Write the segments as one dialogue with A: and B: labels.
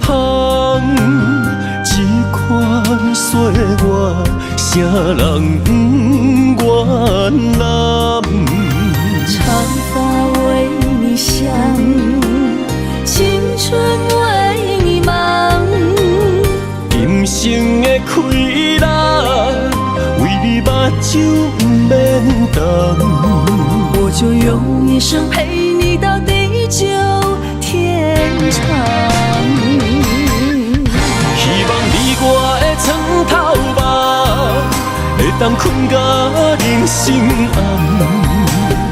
A: 芳，這款歲月，啥人毋原諒？
B: 長髮為你想，青春為你忙。
A: 今生的氣力，為你目睭毋免瞪。
B: 我就用一生陪你到地久天長。
A: 希望你我的床頭夢，會當睏甲人生暗。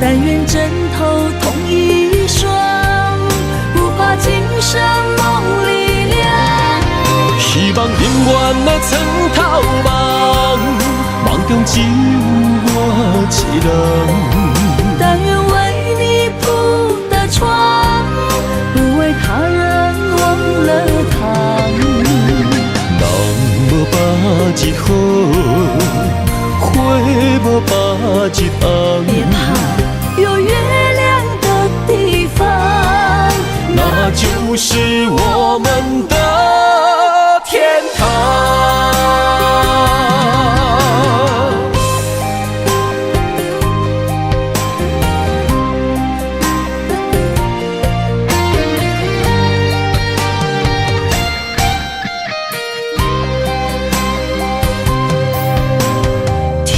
B: 但願枕頭同一雙，不怕今生夢裡涼。
A: 希望永遠的床頭夢，夢中只有我一人。
B: 但願為你鋪的床，不為他人忘了躺。
A: 人無百日好，花無百日紅。
B: 別怕，有月亮的地方，
A: 那就是我們的天堂。
B: 天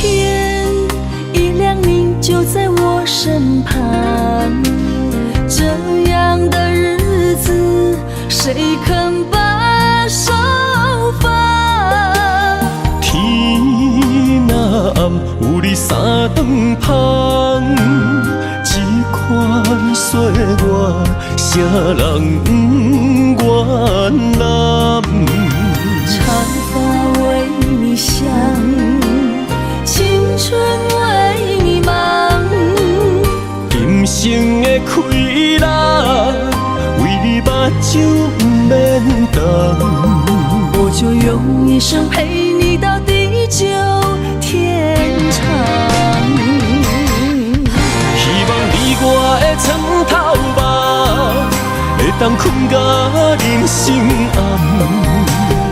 B: 一亮，你就在我身旁。這樣的日子，誰肯把手放？
A: 天若暗，有你三頓芳，這款歲月，啥人毋原諒？
B: 長髮為你想，青春為你忙。
A: 今生的氣力，為你目睭毋免瞪。
B: 我就用一生陪你到地久天長。
A: 希望你我的床頭夢，會當睏甲人生暗。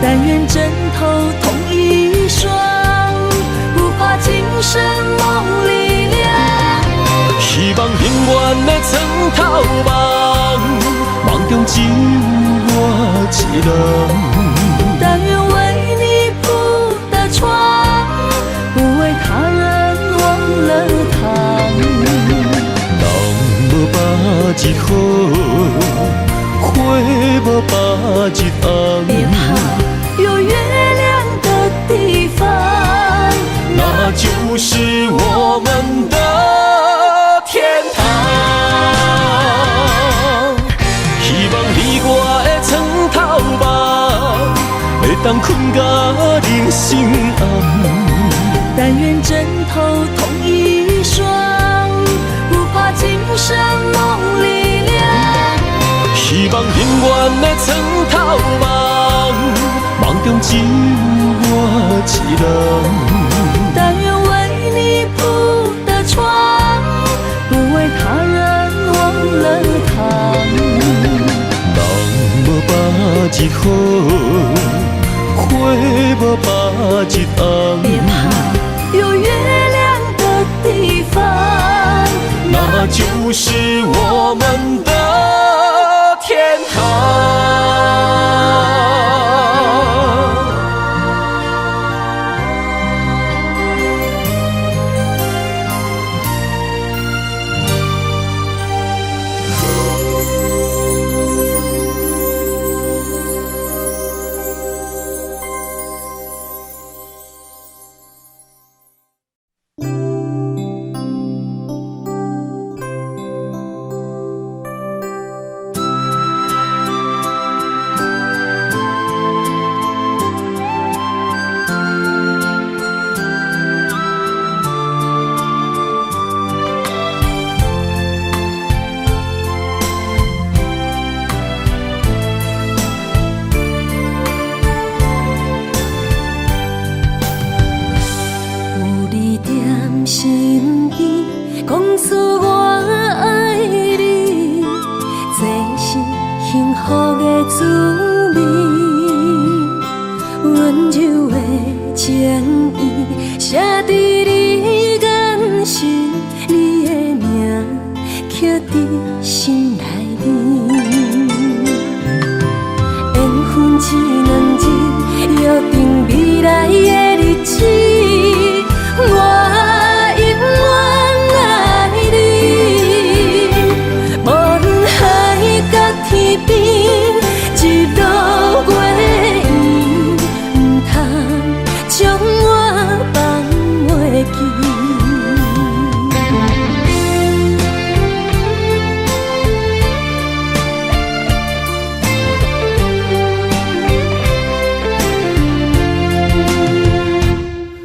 B: 但願枕頭同一雙，不怕今生夢裡涼。
A: 希望永遠的床頭夢，夢中只有我一人。
B: 但願為你鋪的床，不為他人忘了躺。
A: 人無百日好，花無百日紅。
B: 別怕，有月亮的地方，
A: 那就是我們的天堂。希望你我的床頭夢，會當睏甲人生暗。
B: 但願枕頭同一雙，不怕今生夢裡涼。
A: 希望永遠的床頭夢，夢中只有我一人。
B: 但願為你鋪的床，不為他人忘了躺。
A: 人無百日好，花無百日紅。
B: 別怕，有月亮的地方，
A: 那就是我們的天堂。
B: 佇你眼神，你的名刻佇心內面。緣分這兩字，約定未來的日子，我永遠愛你。無論海角天邊，日落月圓，毋通將我放袂記。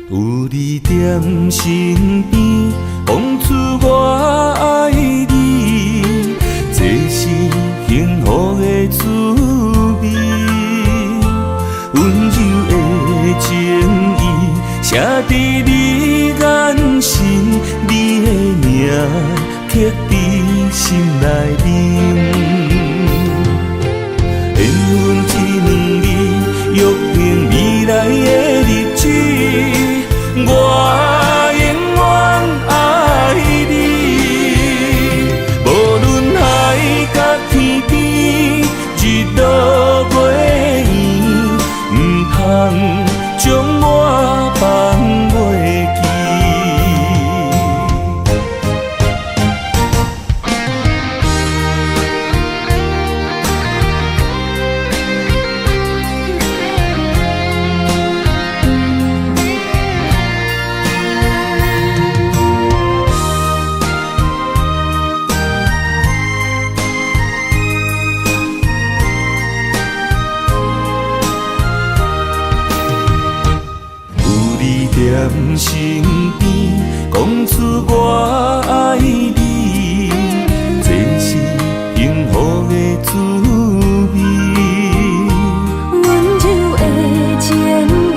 A: 有你踮身邊，講出我愛你，這是幸福的滋味。溫柔的情意，寫佇你眼神，你的名刻佇心內面。緣分這兩字，約定未來的日子，我永遠愛你。無論海角天邊，日落月圓，毋通將我放袂記。有你踮身邊，講出我愛你，這是幸福的滋味。
B: 溫柔的情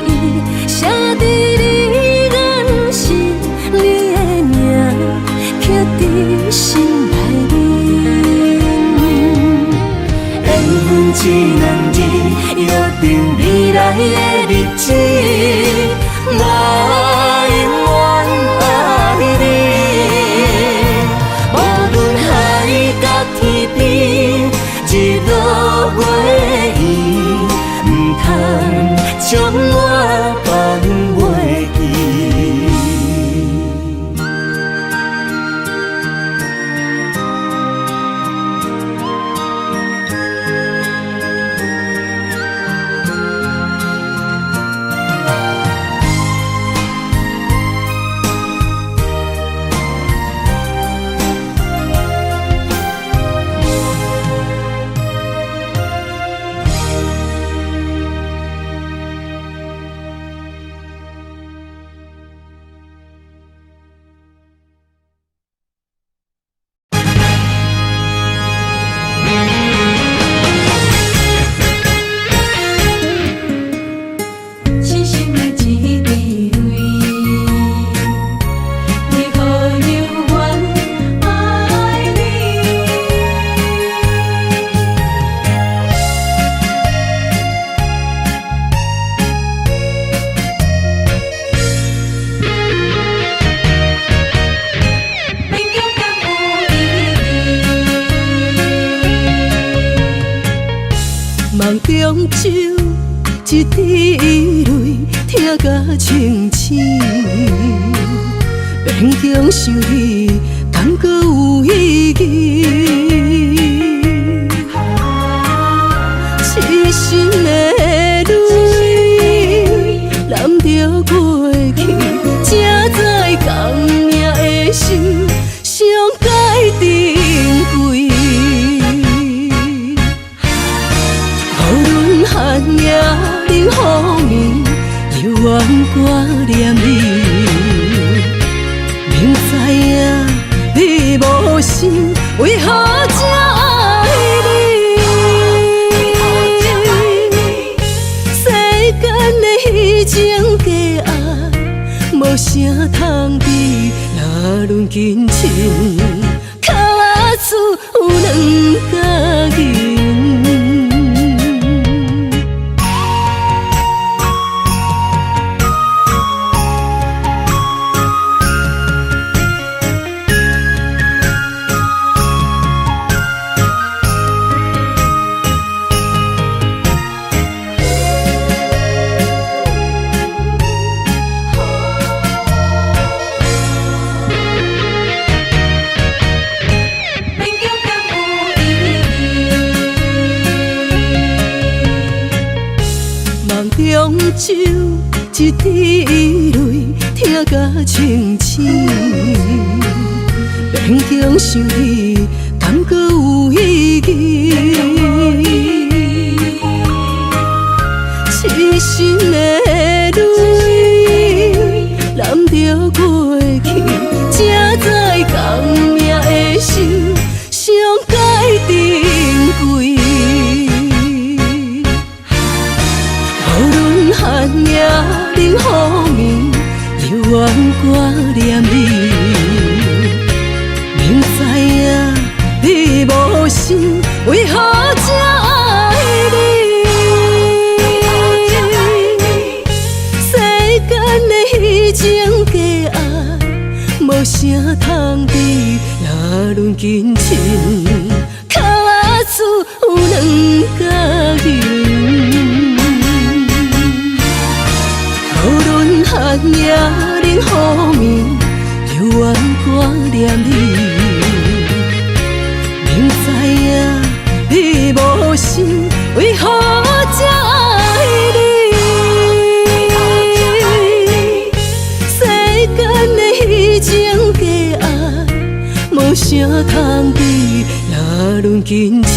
B: 意，寫佇你眼神，你的名刻佇心內面。
A: 緣分這兩字，約定未來的日子，我永遠愛你。無論海角天邊，日落月圓，毋通將我放袂記。
B: 痴心的一滴淚，為何猶原愛你？勉強敢有意義？
C: 夢中酒一滴淚，疼甲清醒。勉強想你，敢閣有意義？痴心的淚，攬著過去，才知共命的心上界珍貴。無論寒夜冷雨暝，猶原掛念你。明知影你無心，為何才愛你？世間的虛情假愛，無啥通比。若論真情，跤數有兩角銀。睭，一滴淚，疼甲清醒。勉強想你，敢閣有意義？痴心的淚，攬著過去，才知共命的心上蓋珍貴。無論寒夜冷雨暝，猶原掛念你。明知影你無心，為何這愛你？世間的彼種假愛，無啥通比。若論真情，跤數兩角銀。無論寒夜冷雨暝，猶原掛念你。明知影你無心，為何這愛你？世間的彼種假愛，無啥通比。若論真情，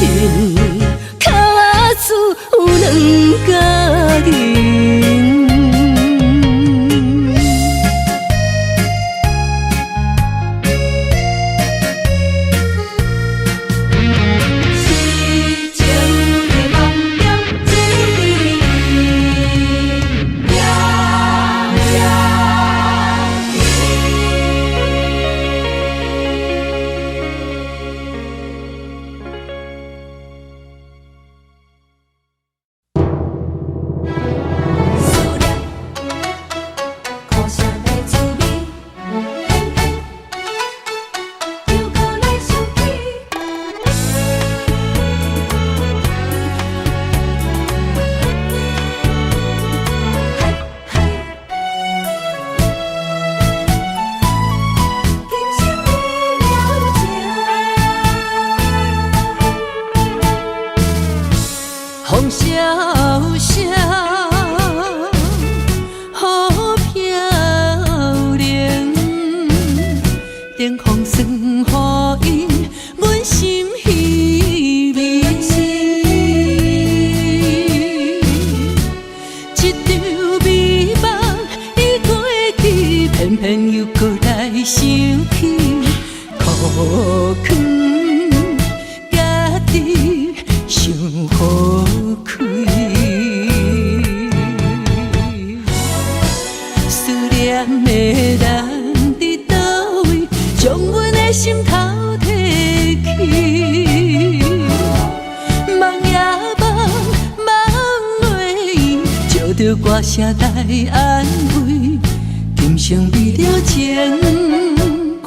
C: 跤數兩角銀。
B: 痴情的夢中，一滴呀呀。思念，苦涩的滋味，偏偏又閣來想起。嗨嗨，今生为了情。
C: 風蕭蕭，雨飄零，冷風霜雨陰，阮心稀微。一場美夢已過去，偏偏又閣來想起，苦囥家己想予開。思念的人佇佗位，將阮的心偷提去。夢也夢，夢袂圓，借著歌聲來安慰。今生為了情，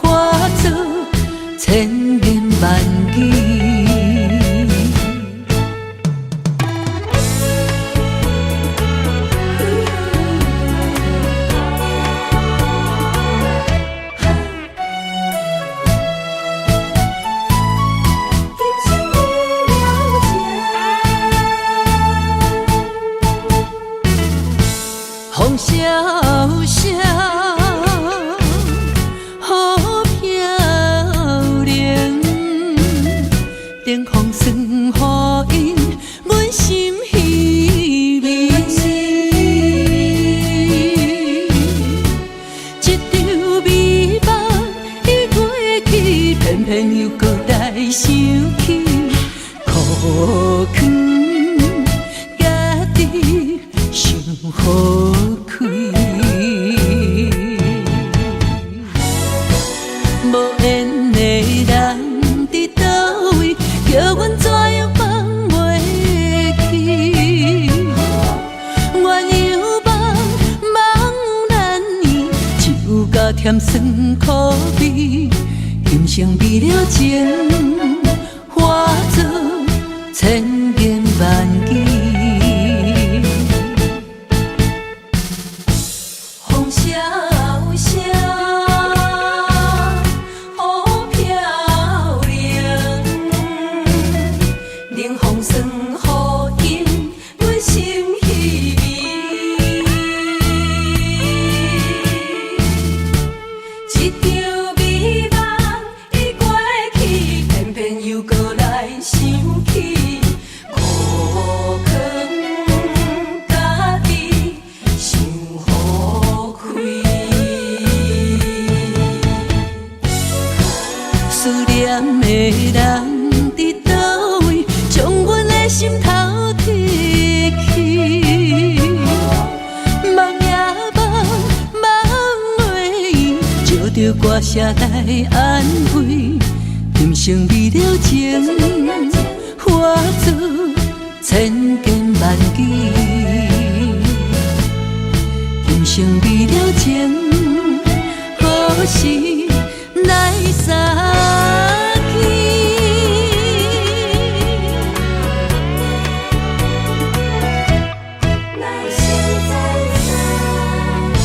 C: 化作千言萬語。
B: 今生為了情。
C: 風蕭蕭，雨飄零，冷風霜雨陰，阮心稀微。一場美夢已過去，偏偏又閣來想起，苦囥家己想予開。無緣的人佇佗位，叫阮怎樣放袂記？鸳鸯夢，夢難圓，酒甲甜酸苦味，今生為了情，化作千言萬語。
B: 風蕭蕭，雨飄零，冷風霜雨陰，阮心稀微。一場美夢已過去，偏偏又閣來想起，苦囥家己傷予開。思念的人佇佗位，將阮的心頭提去。夢也夢，夢袂圓，借著歌聲來安慰。今生為了情，化作千堅萬堅。今生為了情，何時來相見？來相再相見。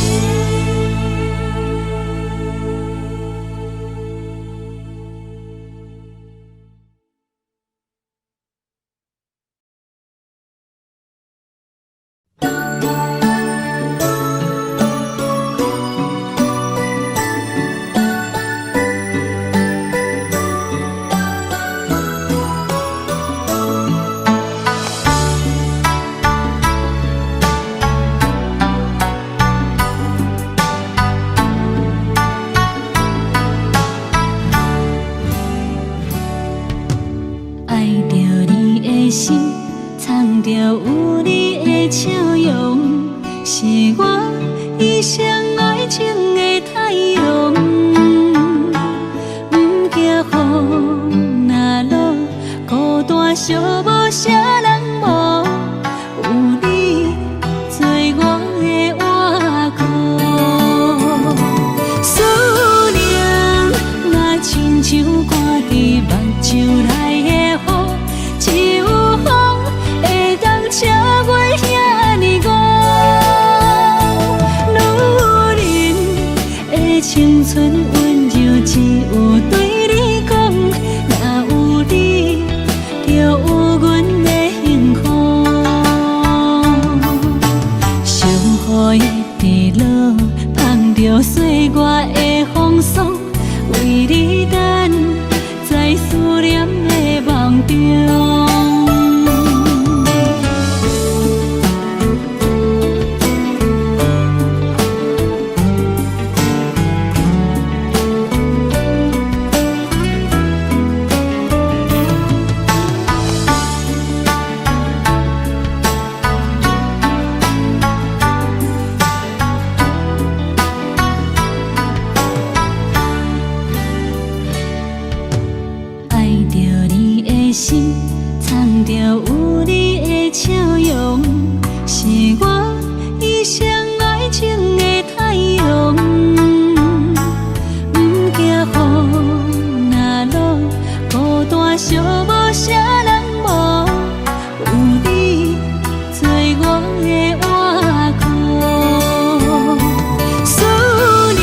B: 愛著你的心，藏著有你的笑容，是我一生愛情的太陽。毋驚雨若落，孤單寂寞啥人無？有你做我的倚靠。思念若親像掛佇目睭內的雨，只有風會當超越遐爾五。女人的青春溫柔，只有對你講，若有你，就有阮的幸福。小雨一直落，香著歲月的風霜，為你等在思念的夢中。愛著你的心，藏著有你的笑容，是我一生愛情的太陽。毋驚雨若落，孤單寂寞啥人無？有你做我的倚靠。思念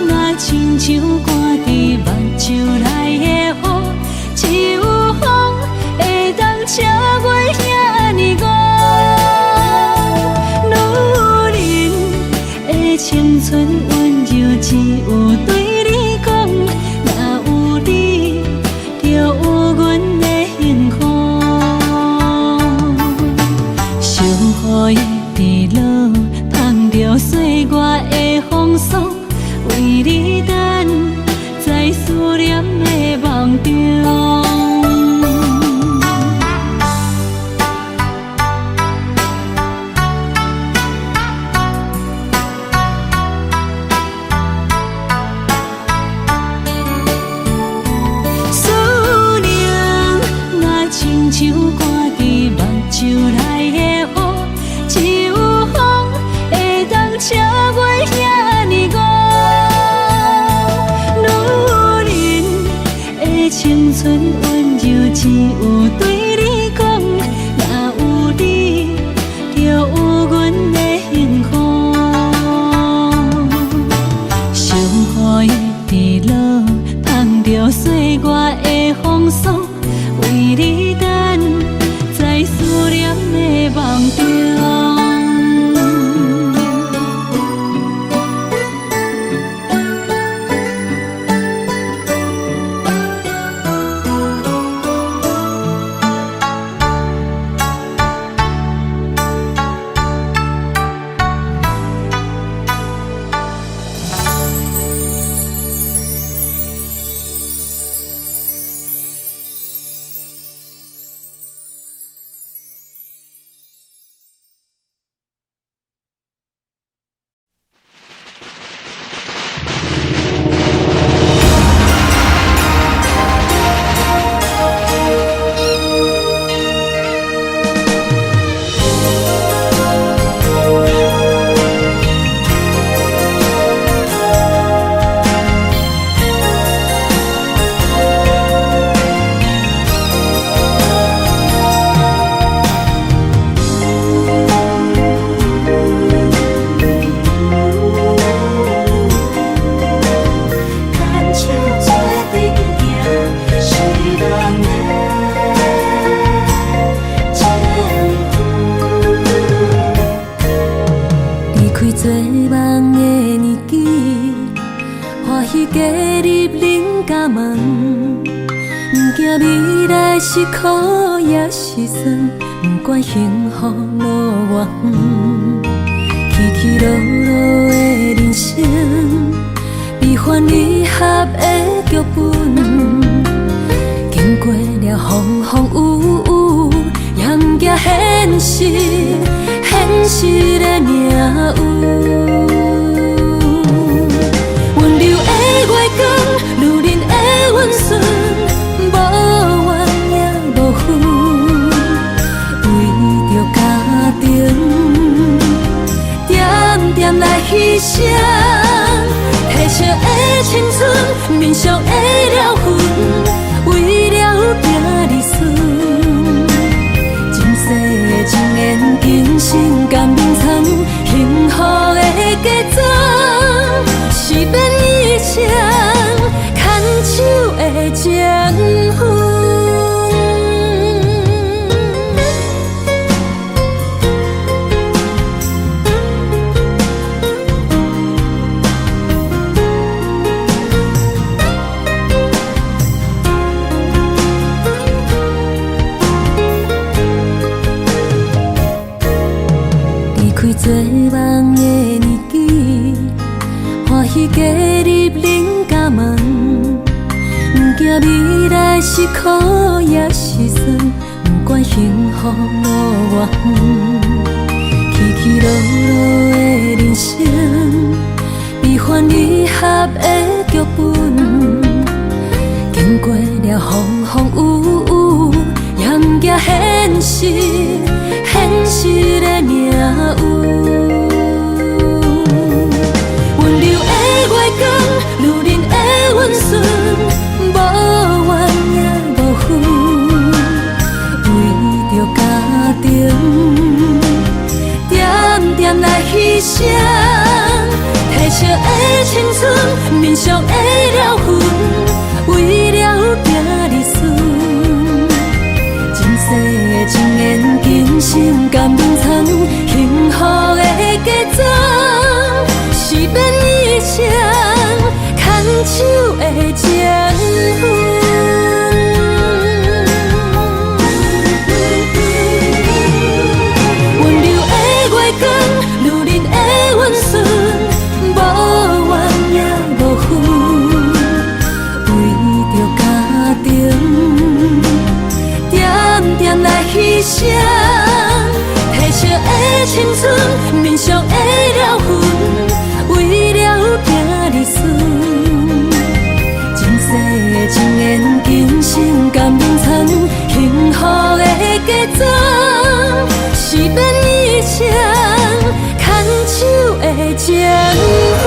B: 若親像掛佇目睭內的雨，只有風會當超越遐爾五。女人的青春溫柔，只有對你講，若有你，就有阮的幸福。小雨一直落，香著歲月的風霜，為你等在思念的夢中。思念若親像掛佇目睭內的雨，只有風會當超越遐爾五。女人的青春溫柔，只有對你講，若有你，就有阮的幸福。小雨一直落，香著歲月的風霜，為你等在思念的夢中。喜加入恁家門，毋驚未來是苦抑是酸，毋管幸福路偌遠，起起落落的人生，悲歡離合的劇本，經過了風風雨雨，也毋驚現實，現實的命運。溫柔的月光，女人的溫順，無怨也無恨，為著家庭，點點來犧牲，褪色的青春，面上的了痕，為了囝兒孫，前世的情緣，今生甘眠藏，幸福的嫁妝，是免一生牽手的情分。離開做夢的年紀，歡喜加入恁家門，毋驚未來是苦抑是酸，毋管幸福路偌遠，起起落落的人生，悲歡離合的劇本，經過了風風雨雨，也毋驚現實，現實的命運。溫柔的月光，女人的溫順，無怨也無恨，為著家庭，點點來犧牲，褪色的青春，面上的了痕，為了囝兒孫，前世的情緣，今生甘眠藏，幸福的嫁妝，是免一生牽手的情分。溫柔的月光，女人的溫順，無怨也無恨，為著家庭，點點來犧牲，褪色的青春，面上的了痕，為了囝兒孫，前世的情緣，今生甘眠藏，幸福的嫁妝，是免一生牽手的情分。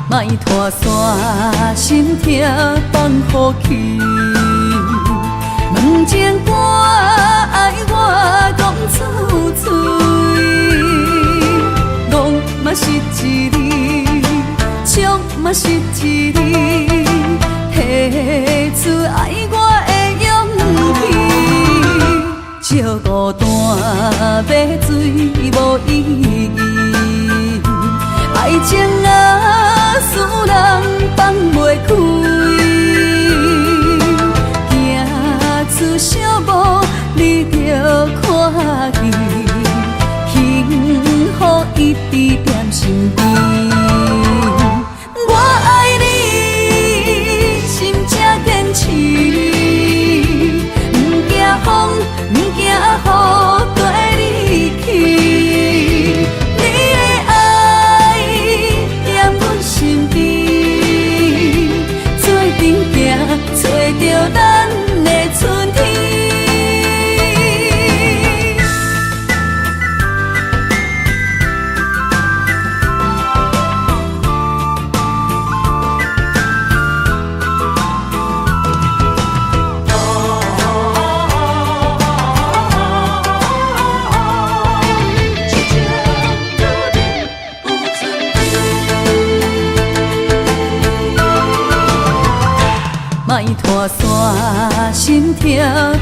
C: 莫拖线，心痛放予去。问情歌爱我讲出嘴，戆嘛是一字，笑嘛是一字，提出爱我的勇氣。笑孤單欲醉無意義，愛情啊，使人放袂開，行出小步你就看見，幸
B: 心痛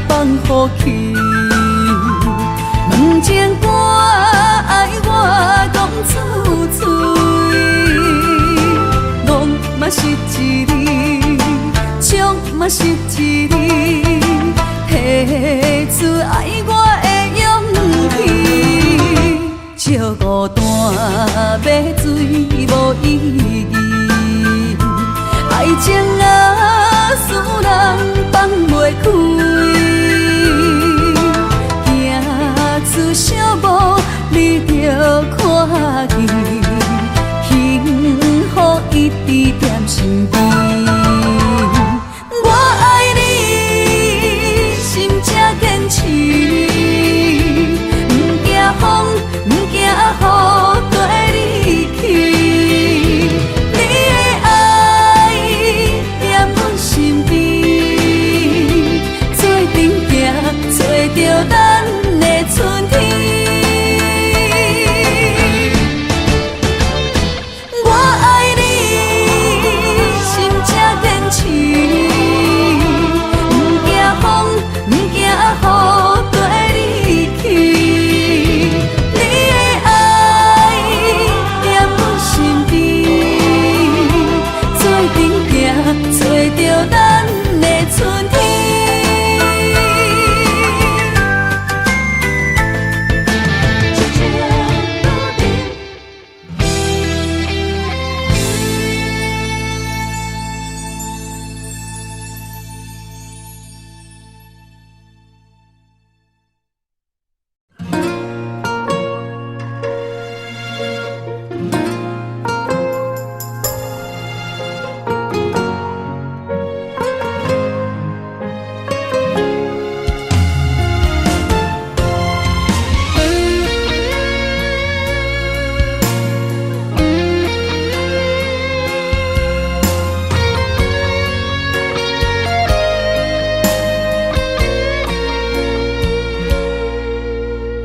B: 放予去。问情歌爱我讲出嘴，戆嘛是一字，笑嘛是一字，提出爱我的勇氣。笑孤單欲醉無意義，愛情啊，使人放袂開，行出小步你就看見，幸福一直踮身邊。我愛你，心才堅持，毋驚風，毋驚雨，綴你去。你的愛踮阮身邊，做陣行，揣著咱的春天。我愛你，心才堅持，毋驚風，毋驚雨，綴你去。你的愛踮阮身邊，做陣行，揣著咱的春天。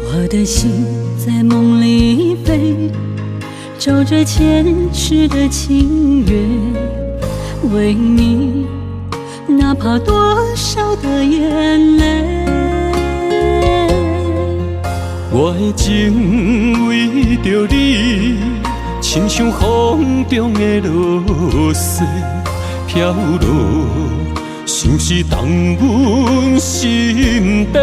B: 我的心在夢裡飛，找着前世的情緣，為你，哪怕多少的眼淚。
A: 我的情為著你，親像風中的露水飄落，想是動阮心底。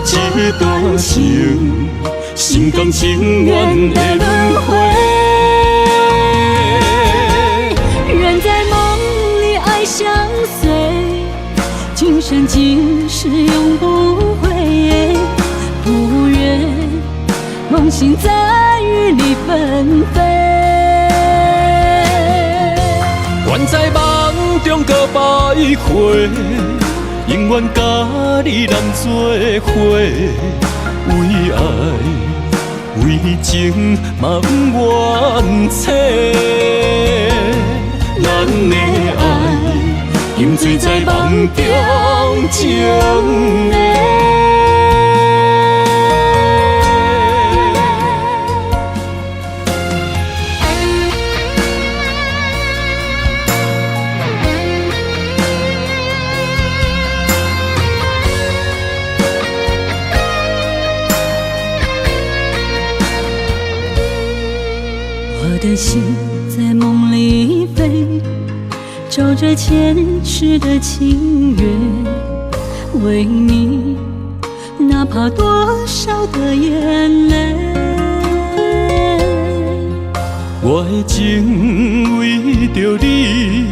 A: 這段情，心甘情願的輪迴。
B: 願在夢裡愛相隨，今生今世永不悔。不願夢醒再與你分飛。
A: 願在夢中閣徘徊，永遠佮你人做伙，為愛為情嘛毋怨凄。咱的愛沉醉在夢中情的。
B: 我的心在夢裡飛，找着前世的情緣，為你，哪怕多少的眼淚。
A: 我的情為著你，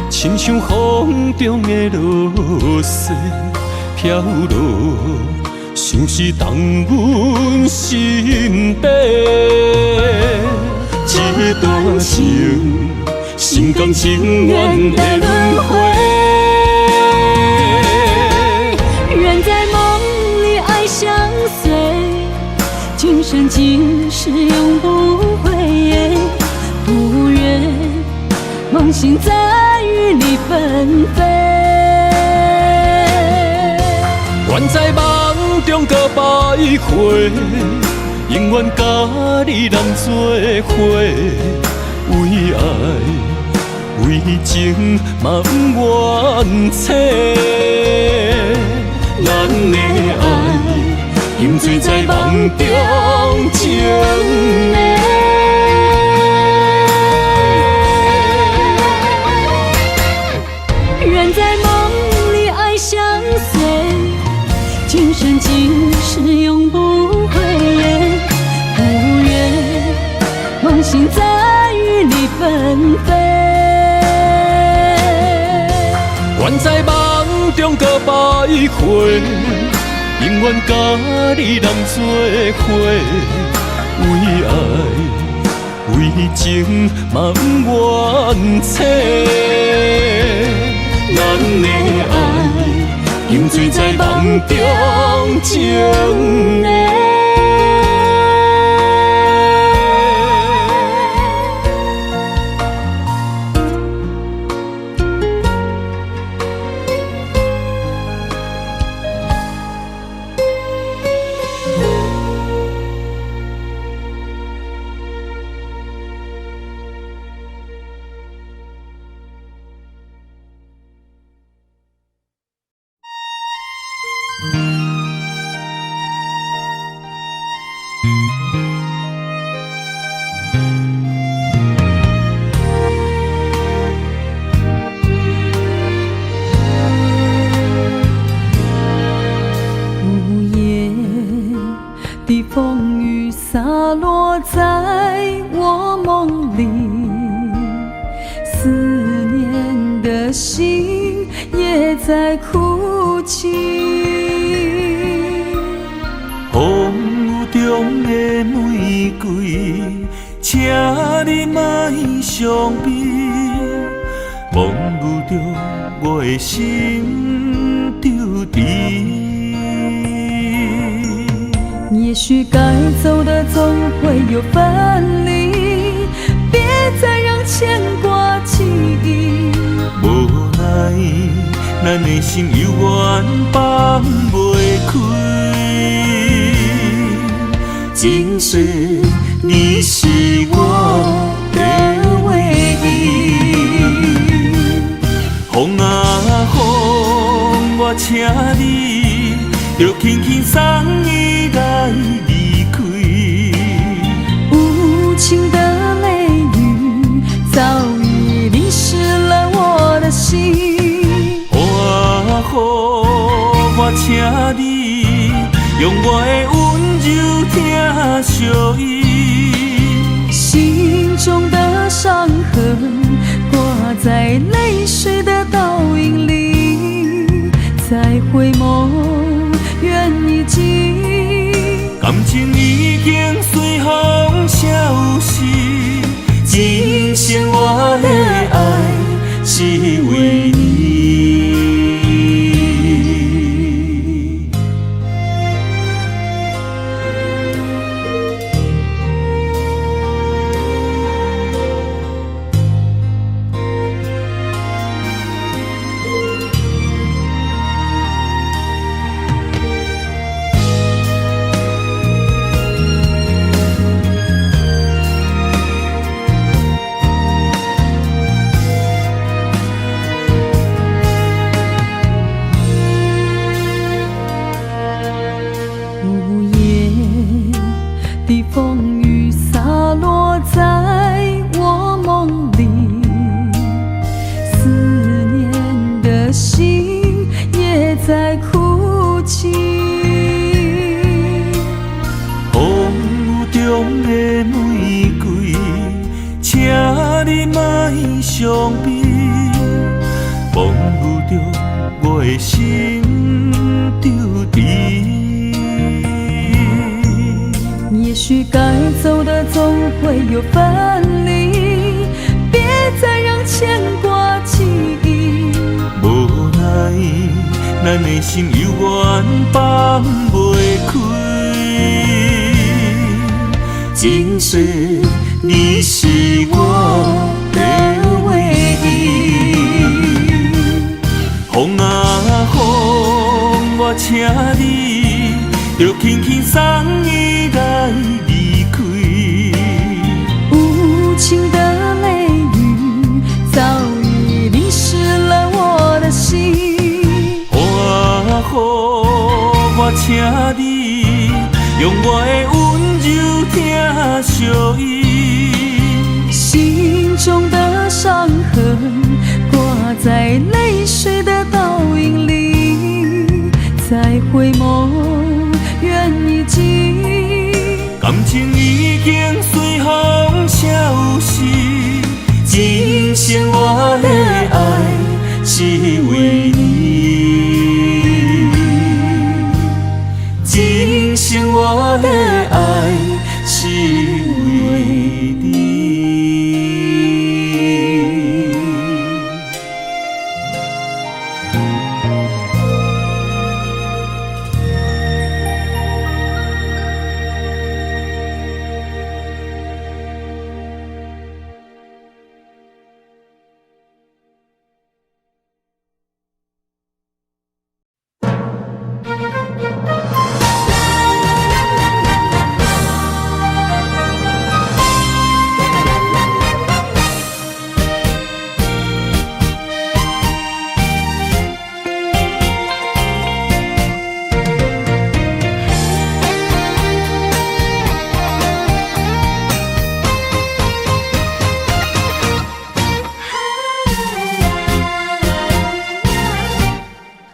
A: 親像風中的露水飄落，想是動阮心底。這段情，心甘情願的輪迴。
B: 願在夢裡愛相隨，今生今世永不悔。不願夢醒再與你分飛。
A: 願在夢中閣徘徊，永遠佮你人做伙，為愛為情嘛毋願醒。咱的愛沉醉在夢中情的。
B: 人在夢裡愛相隨，今生今世永不悔。不願夢醒再與你分飛。
A: 願在夢中閣徘徊，永遠佮你人做伙，為愛為情嘛毋願醒。咱的愛沉醉在夢中情的。
B: 午夜的風雨灑落在我夢裡，思念的心也在哭泣。
A: 風雨中的玫瑰，請你莫傷悲，風雨中我的心著甜。
B: 也許該走的總會有分離，別再讓牽掛記憶。
A: 無奈，咱的心猶原放袂開。今世你是我的唯一。風啊風，我請你，著輕輕送伊來離開。
B: 無情的雷雨早已淋濕了我的心。
A: 雨啊雨，我請你用我的溫柔疼惜伊。
B: 心中的傷痕掛在淚水的倒影裡，再回眸，緣已盡。
A: 感情已經隨風消失，今生我的愛是為你。
B: 午夜的風雨灑落在我夢裡，思念的心也在哭泣。
A: 風雨中的玫瑰，請你莫傷悲，風雨中我的心著甜。
B: 也許該走的總會有分離，別再讓牽掛記憶。
A: 無奈，咱的心猶原放袂開。今世你是我的唯一。風啊風，我請你，著輕輕送伊來離開。
B: 無情的雷雨早
A: 請你用我的溫柔疼惜伊。
B: 心中的傷痕掛在淚水的倒影裡，再回眸，緣已盡。
A: 感情已經隨風消失，今生我的愛是為你，今生我的愛是為你。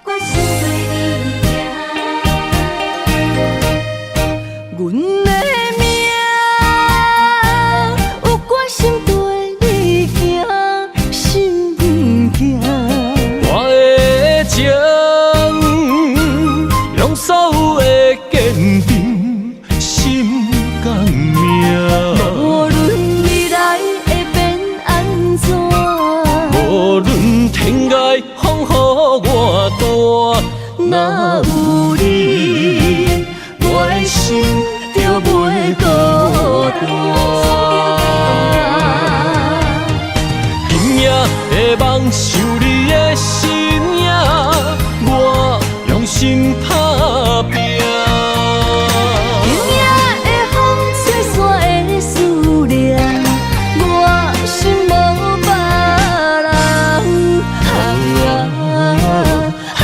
B: 我心對你行，阮的命有決心對你行，心行。
D: 我的情，用所有的堅定，心甘命。
B: 無論未來會變按怎，
D: 無論天涯風雨偌大，
B: 若有你，我的心就袂孤單。
D: 今夜的夢想你的身影，我用心打拼。
B: 今夜的風吹散的思念，我心無別人。
D: 啊，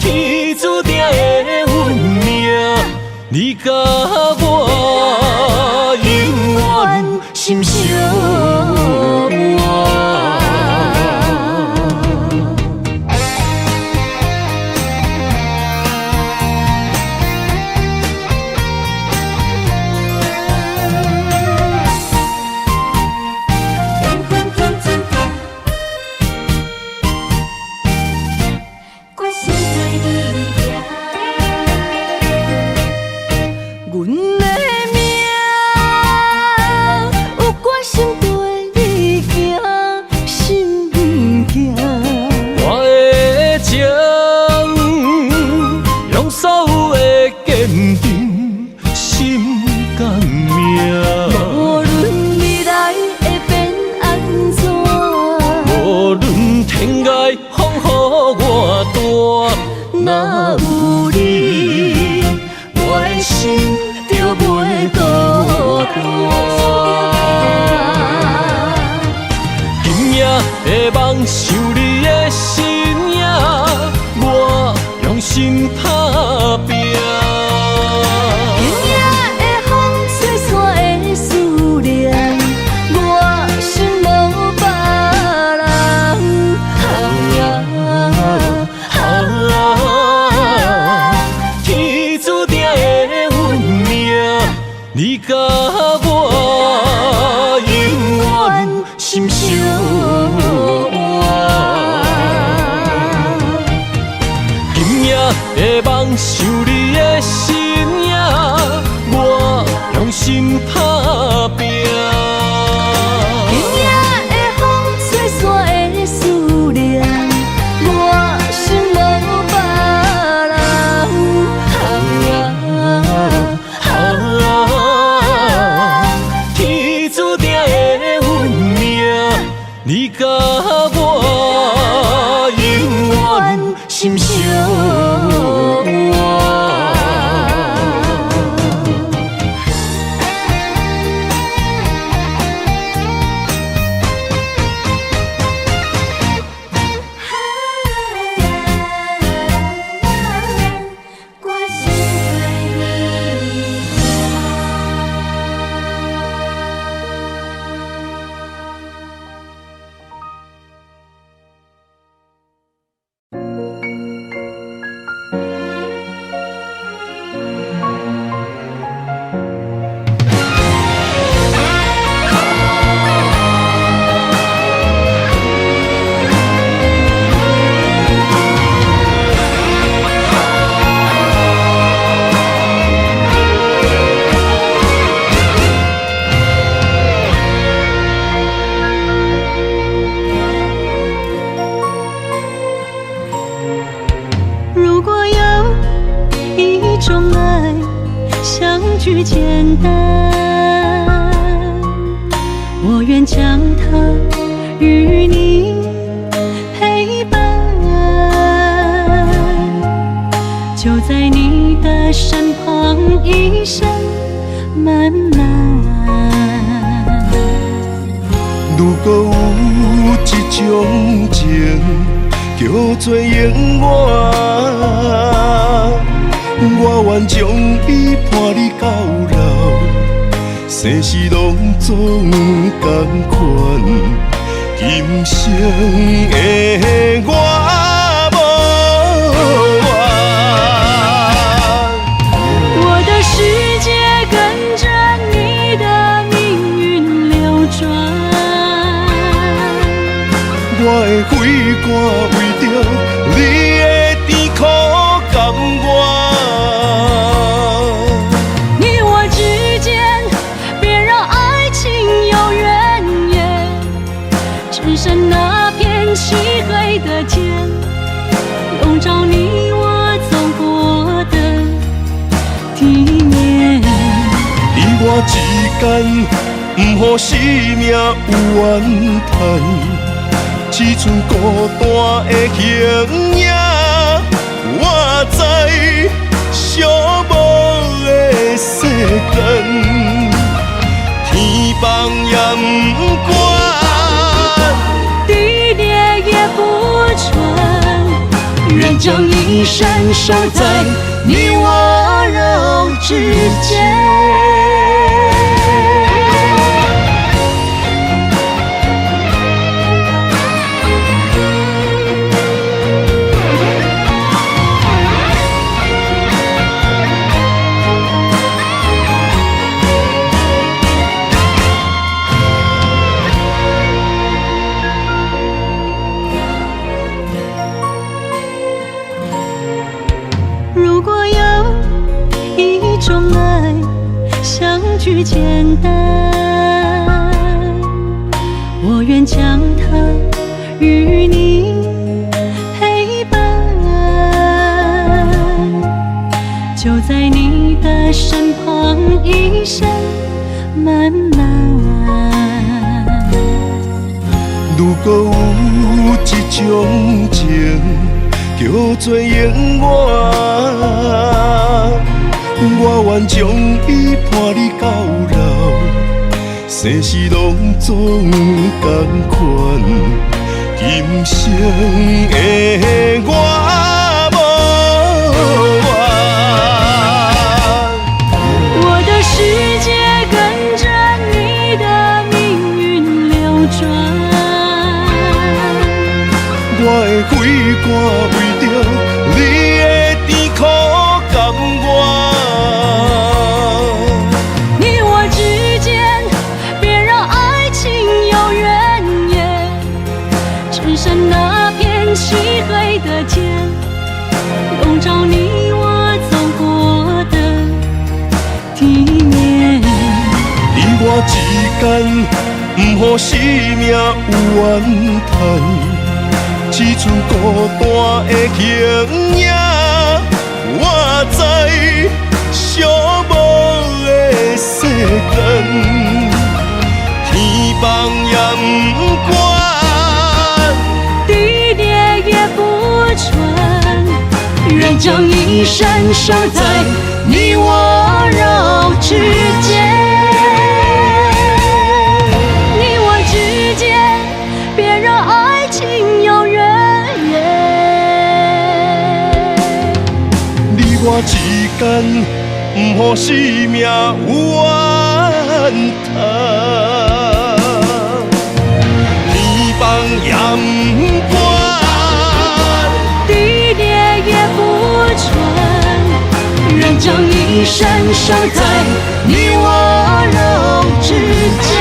D: 天注定的運命，你佮我永遠心相伴。
B: 我心對你行，阮的命有決心對你行，心行。
D: 我的情，用所有的堅定，心甘命。
B: 無論未來會變按怎，
D: 無論天涯風雨偌大，
B: 若有你，我的心就袂孤單。
D: 今夜的夢想你的身影，我用心打拼。
B: 今夜的風吹散的思念，我心無別人。
D: 天注定的運命，你佮我永遠心相伴。今夜的夢想你的身影，我用心打拼。
B: 今夜的風吹散的思念，我心無別人。
D: 天
B: 種愛相聚簡單，我願將它與你陪伴，就在你的身旁，一生漫漫。
A: 如果有一種情，叫做永遠，我願將伊伴你到老，生死攏總仝款，今生的我無怨。
B: 我的世界跟着你的命運流轉，
A: 我的血肝為著你的甜苦甘願。
B: 你我之間，別讓愛情有怨言，只剩那片漆黑的天，籠罩你我走過的地面。
A: 你我之間，毋予生命有怨嘆，只剩孤單的形影。我知寂寞的世間，天崩也毋管，
B: 地裂也不穿，願將一生守在你我肉之間。如果有一種愛相聚簡單，我願將它與你陪伴，就在你的身旁，一生漫漫。
A: 如果有一種情，叫做永遠，我願將伊伴你到老，生死攏總仝款，今生的我無怨。
B: 我的世界跟着你的命運流轉，
A: 我的血肝為著你的甜苦甘願。
B: 你我之間，別讓愛情有怨言，只剩那片漆黑的天，籠罩你我走過的地面。
A: 你我之間，毋予生命有怨嘆，只剩孤單的形影。我知寂寞的世間，天崩也毋管，
B: 地裂也不穿，願將一生守在你我肉之間。你我之間，別讓愛情有怨言。
A: 你我之間，毋予生命有怨嘆，天崩也毋管，
B: 地裂也不穿，願將一生守在你我肉之間。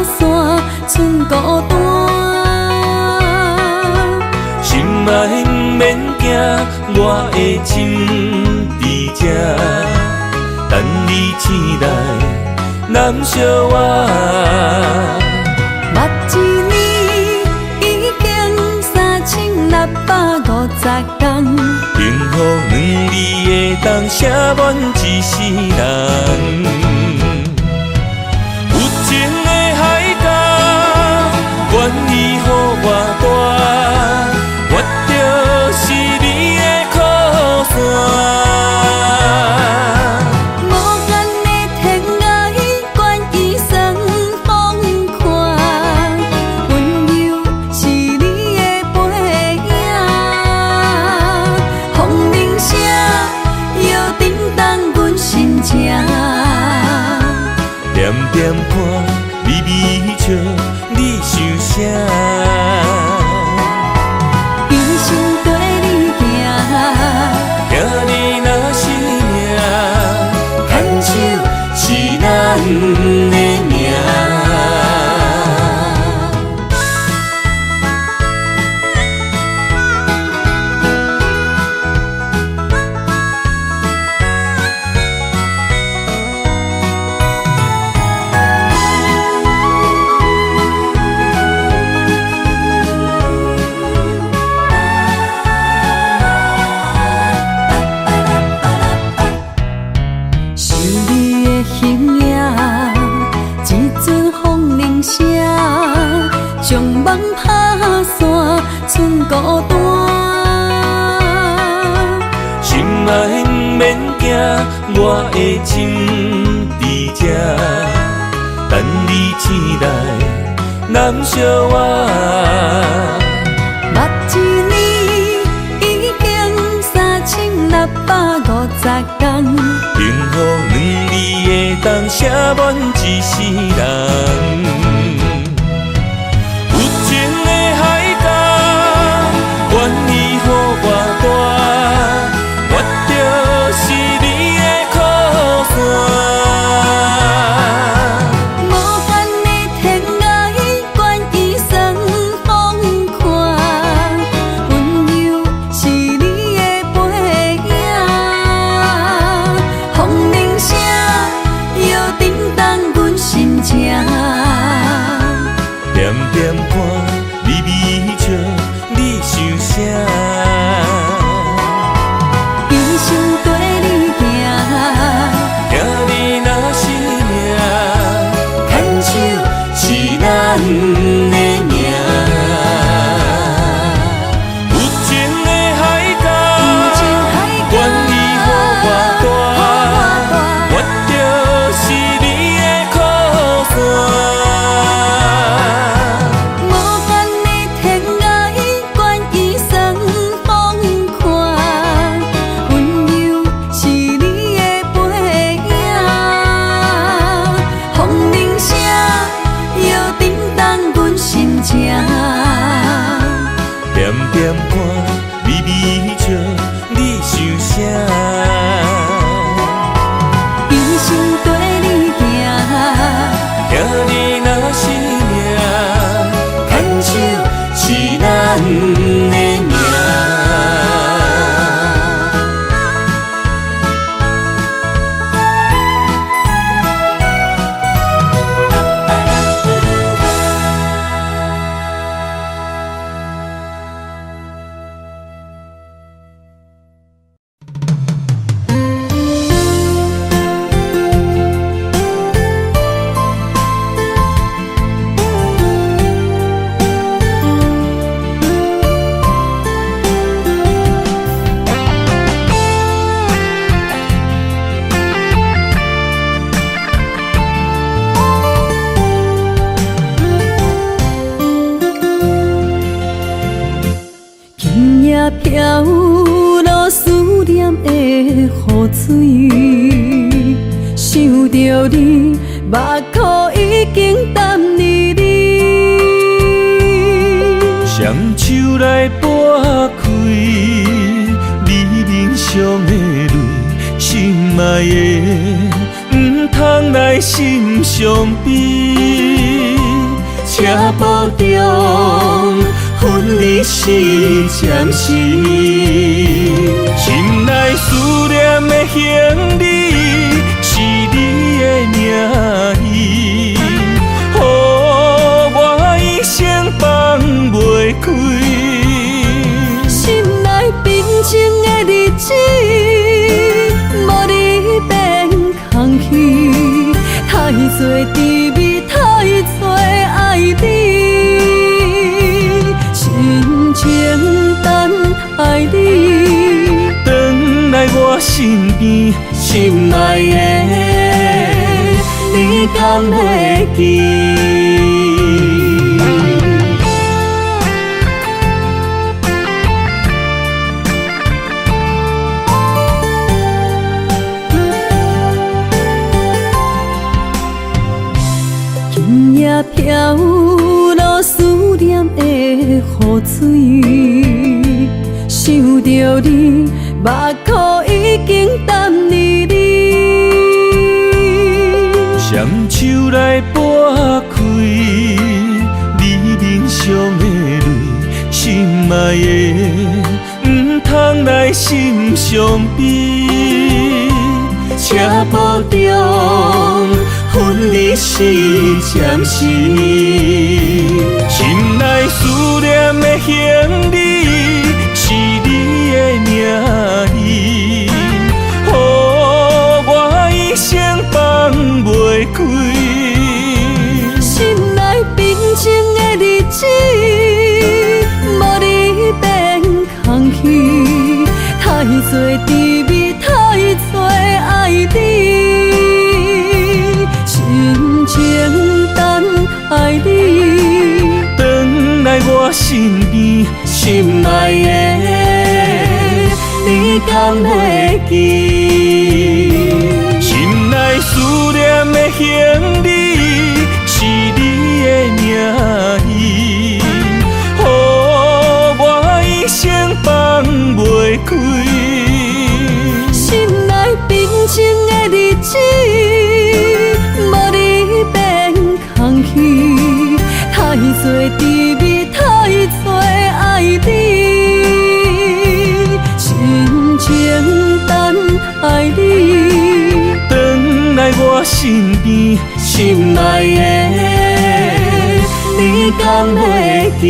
B: 散，賰孤單。
A: 心愛毋免驚，我的心佇這，等你醒來攬惜我。
B: 目一年已經3650天，
A: 幸福兩字會當寫滿一世人。有情的海角，願意予我帶，我就是你的靠山。
B: 無限的天涯，願意算風寒，溫柔是你的背影。風鈴聲又震動阮心情。
A: 点点看，微微笑，你想啥？
B: 一生綴你行，
A: 听你若是命，牵手是咱的命。
B: 想你的形影，一阵風鈴聲，將夢拍散，賰孤單。
A: 心愛毋免驚，我的心佇這，等你醒來攬惜我。
B: 目一年已經3650天，
A: 幸福兩字會當寫滿一世人。有情的海角，願意予我帶，我就是你的靠山。
B: 無限的天涯，願意算風寒，溫柔是你的背影。風鈴聲又震動阮心情。
A: 點點看，微微笑，你想啥？
B: 一生綴你行，
A: 聽你若是命，牽手是咱的命。有情的海角，願意予我帶，我就是你的靠山。
B: 無限的天涯，願意算風寒，溫柔是你的背影。風鈴聲又震動阮心情。
A: 點點看，微微笑，你想啥？
B: 一生綴你行，
A: 聽你若是命，牽手是咱的命。
C: 今夜飄落思念的雨水，想著你，目眶已經澹膩膩。
A: 雙手來撥開你面上的淚，心愛的，毋通來心傷悲。
C: 步中分離是暫時。
A: 心內思念的行李是你的名字，予我一生放袂開。
B: 心內平靜的日子，無你變空虛，太濟甜蜜，太濟愛你，真情等待你，
A: 轉來我身邊，
C: 心愛的，你敢會記？
B: 今夜飄落思念的雨水，想著你，目眶已經澹膩膩。
A: 雙手來撥開你面上的淚，心愛的，毋通來心傷悲。
C: 車步中分離是暫時，
A: 心內思念的行李是你的名字，予我一生放袂開。
B: 心內平靜的日子，無你變空虛，太濟甜蜜，太濟愛你，真情等待你，
A: 轉來我身邊，
C: 心愛的，你敢會記？
A: 心內思念的行李是你的名字，予我一生放袂開。
B: 心內平靜的日子，無你變空虛，太濟甜蜜，太濟愛你，真情等待你，
A: 轉來我身邊，
C: 心愛的，你敢會記？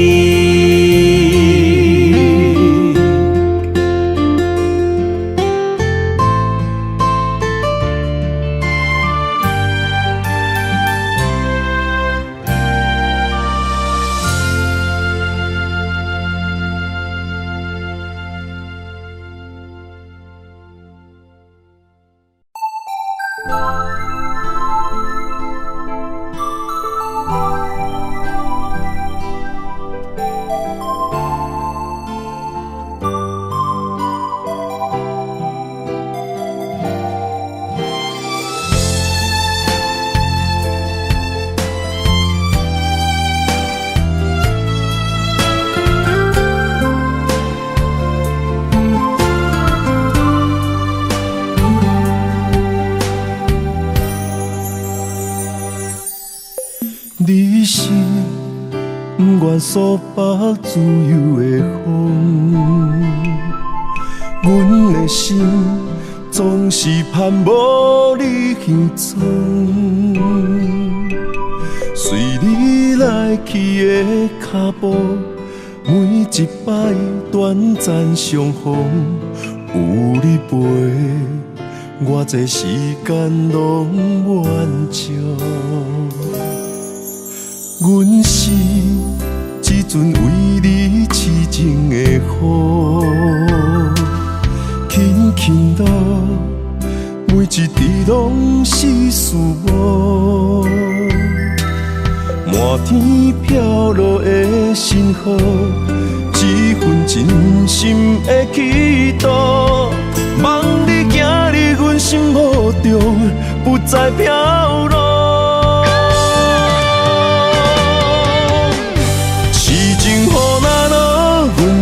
D: 你是不愿束缚自由的风，阮的心总是盼无你形踪，随你来去的脚步，每一摆短暂相逢，有你陪，我这时间拢满足。阮是一阵为你痴情的雨，轻轻落，每一滴拢是思慕。满天飘落的星河，这份真心的祈祷，望你行入阮心目中，不再飘落。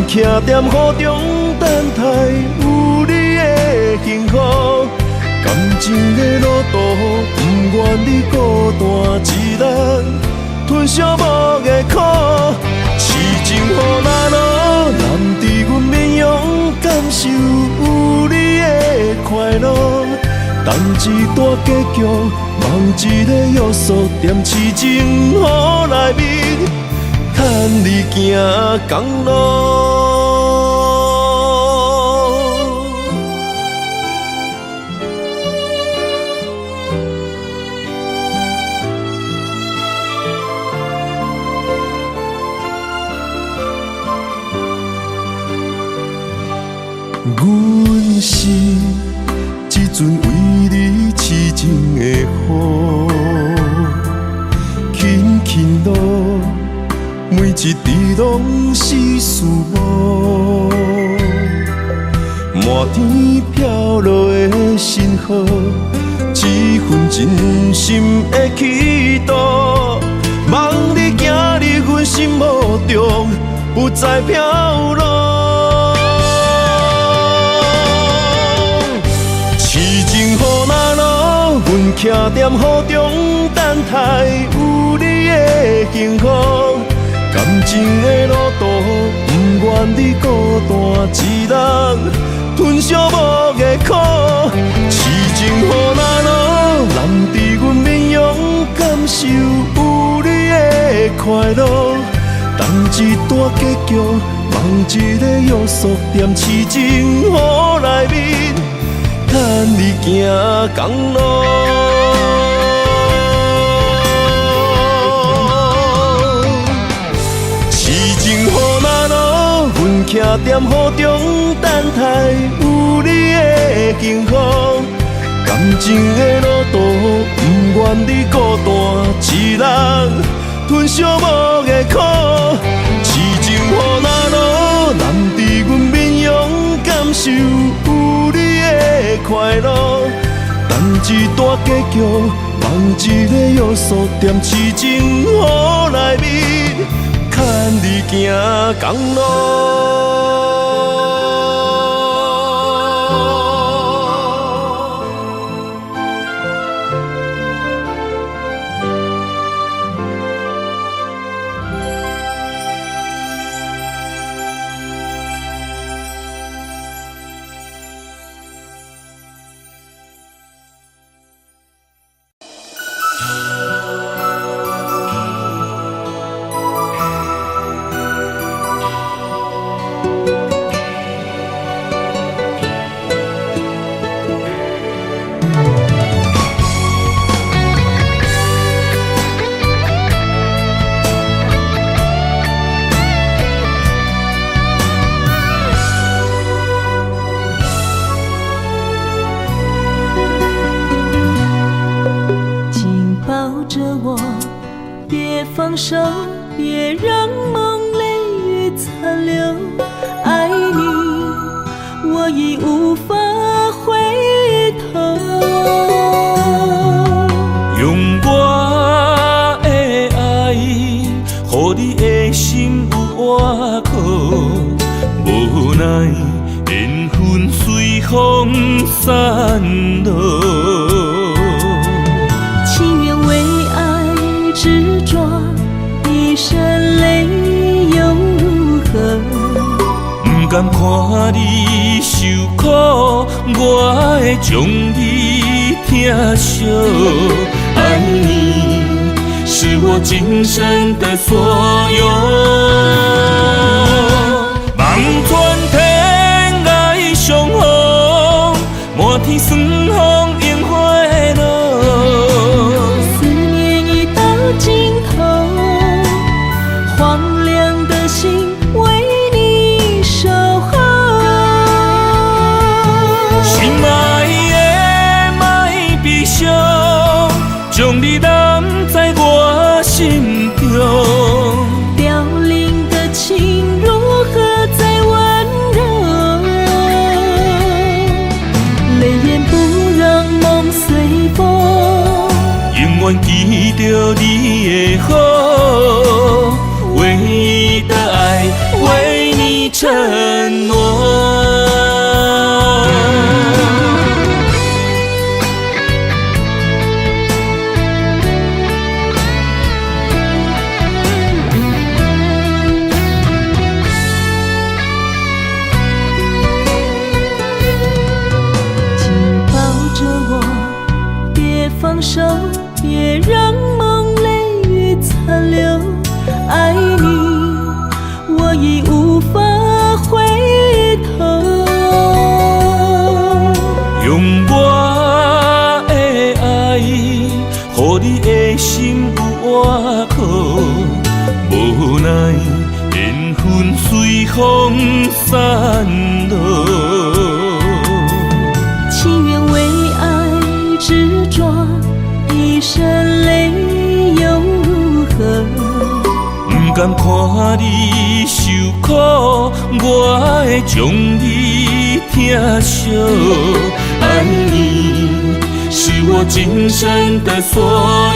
D: 徛踮雨中等待有你的幸福，感情的路途，不愿你孤单一人，吞下无的苦。受有你的快樂。等一段結局，夢一个約束，踮痴情雨內面，牽你行仝路。阮是一阵為你痴情的雨，輕輕落，每一滴攏是思慕。滿天飄落的星河，這份真心的祈禱，望你行入阮心目中，不再飄落。阮徛踮雨中等待有你的幸福，感情的路途，不願你孤單一人吞惜無的苦。痴情雨若落，淋佇阮面容，感受有你的快樂。等一段結局，夢一个約束，踮痴情雨內面，牽你行仝路。痴情雨若落，阮徛踮雨中等待有你的幸福。感情的路途，不願你孤單一人吞惜無的苦。痴情雨若落，淋佇阮面容，感受有你的快樂。等一段結局，夢一个約束，踮痴情雨內面，牽你行仝路。
B: 放手，別讓夢淚雨殘留。愛你，我已無法回頭。
A: 用我的愛，予你的心有倚靠。無奈緣分隨風散落。
B: 情願為愛執著，一生淚又如何？
A: 不甘看你受苦，我會將你疼惜。愛你是我今生的所有。望穿天涯相逢，滿天霜風櫻花落。
B: 思念已到盡頭，荒涼的心為你守候。
A: 心愛的莫悲傷，將你攬在我心中。
B: 凋零的情如何再溫柔？淚眼不讓夢隨風，
A: 永遠記著你的好，唯一的愛，為你承諾。苦，無奈緣分隨風散落。
B: 情願為愛執著，一身淚又如何？
A: 毋甘看你受苦，我會將你疼惜。愛你是我今生的所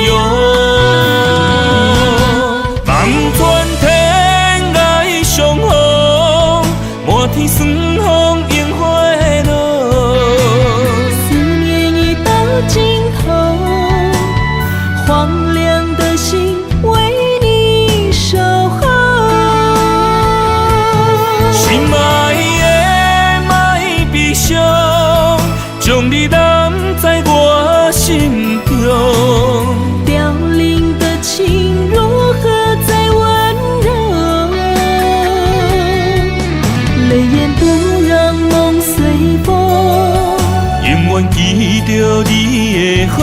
A: 有。望穿天涯相逢，滿天霜風櫻花落。
B: 思念已到盡頭，荒涼的心為你守候。
A: 心愛的莫悲傷，將你攬在我心中。
B: 凋零的情如何再溫柔？淚眼不讓夢隨風，
A: 永遠記著你的好，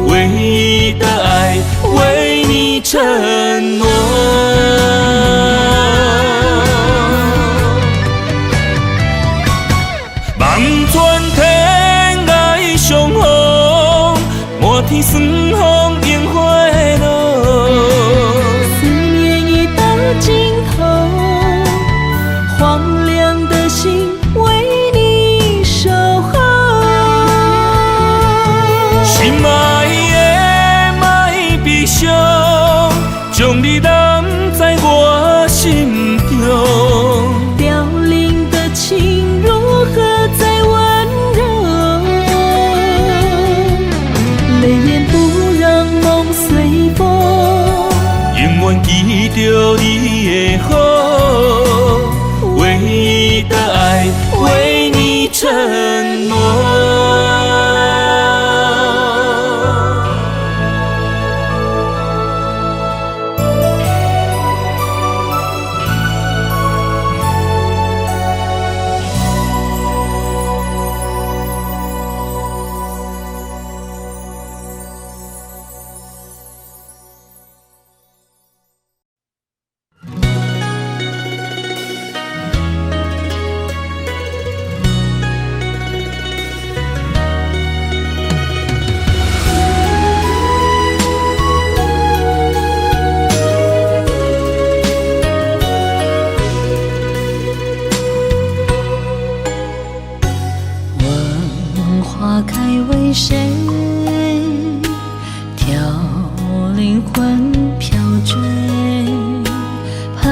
A: 唯一的愛，為你承諾。望穿天涯相逢，滿天霜風櫻花落。
B: 思念已到盡頭，荒涼的心為你守候。
A: 心愛的莫悲傷，將你攬在我心中。
B: 凋零的情如何再溫柔？淚眼不讓夢隨風，
A: 永遠記著你的好，唯一的愛，為你承諾。
B: 問花開為誰？凋零魂飄墜，盼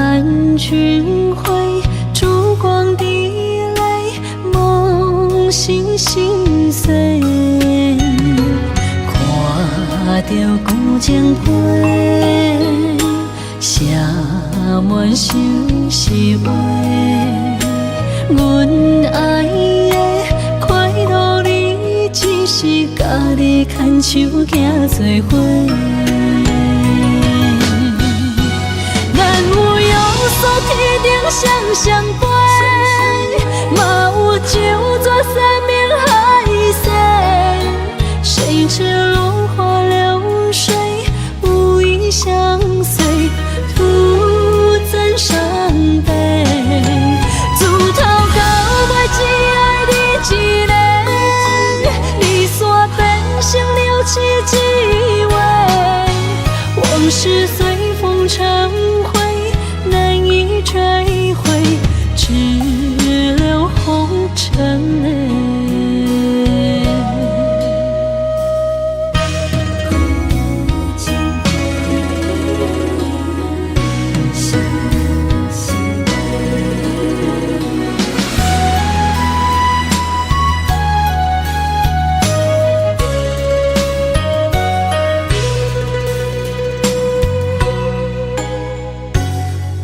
B: 君回，燭光滴淚，夢醒心碎。看著舊情批，寫滿相思話。阮愛的快樂，你只是家己牽手行做伙。咱有約束天頂雙雙飛，嘛有酒桌山盟海誓。誰知落花流水，無意相隨，徒增傷悲。自頭到尾只愛你一個，離散變成了痴一話，往事隨風成灰，難以追回，只留紅塵淚。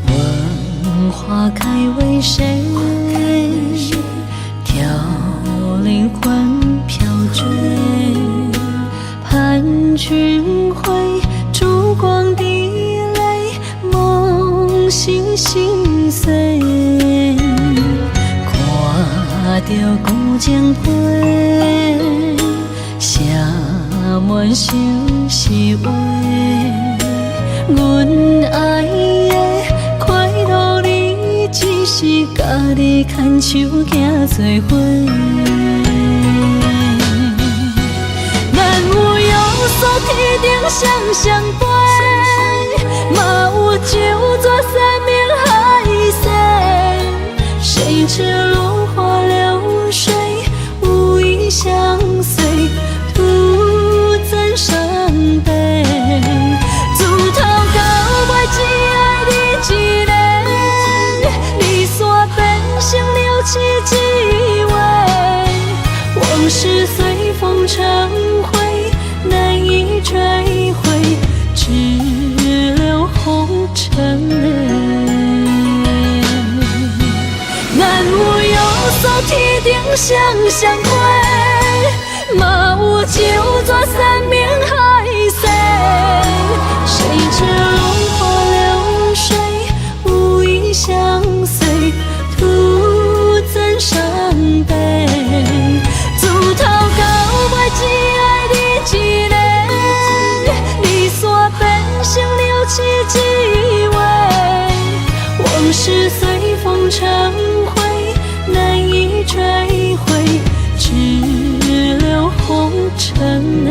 B: 問花開為誰？凋零魂飄墜，盼君回，燭光滴淚，夢醒心碎。看著舊情批，寫滿相思話。阮愛的快樂，你只是家己牽手行做伙。咱有約束天頂雙雙飛，嘛有酒桌山盟海誓。誰知落花流水，無意相隨，徒增傷悲。自頭到尾只愛你一个，離散變成了痴一話，往事隨風成灰，難以追回，只留紅塵淚。咱有約束天頂雙雙飛，嘛有酒桌山盟海誓。誰知落花流水，無意相隨，徒增傷悲。自頭到尾只愛你一个，離散變成了痴一話，往事隨風成灰，難以追回，只留紅塵淚。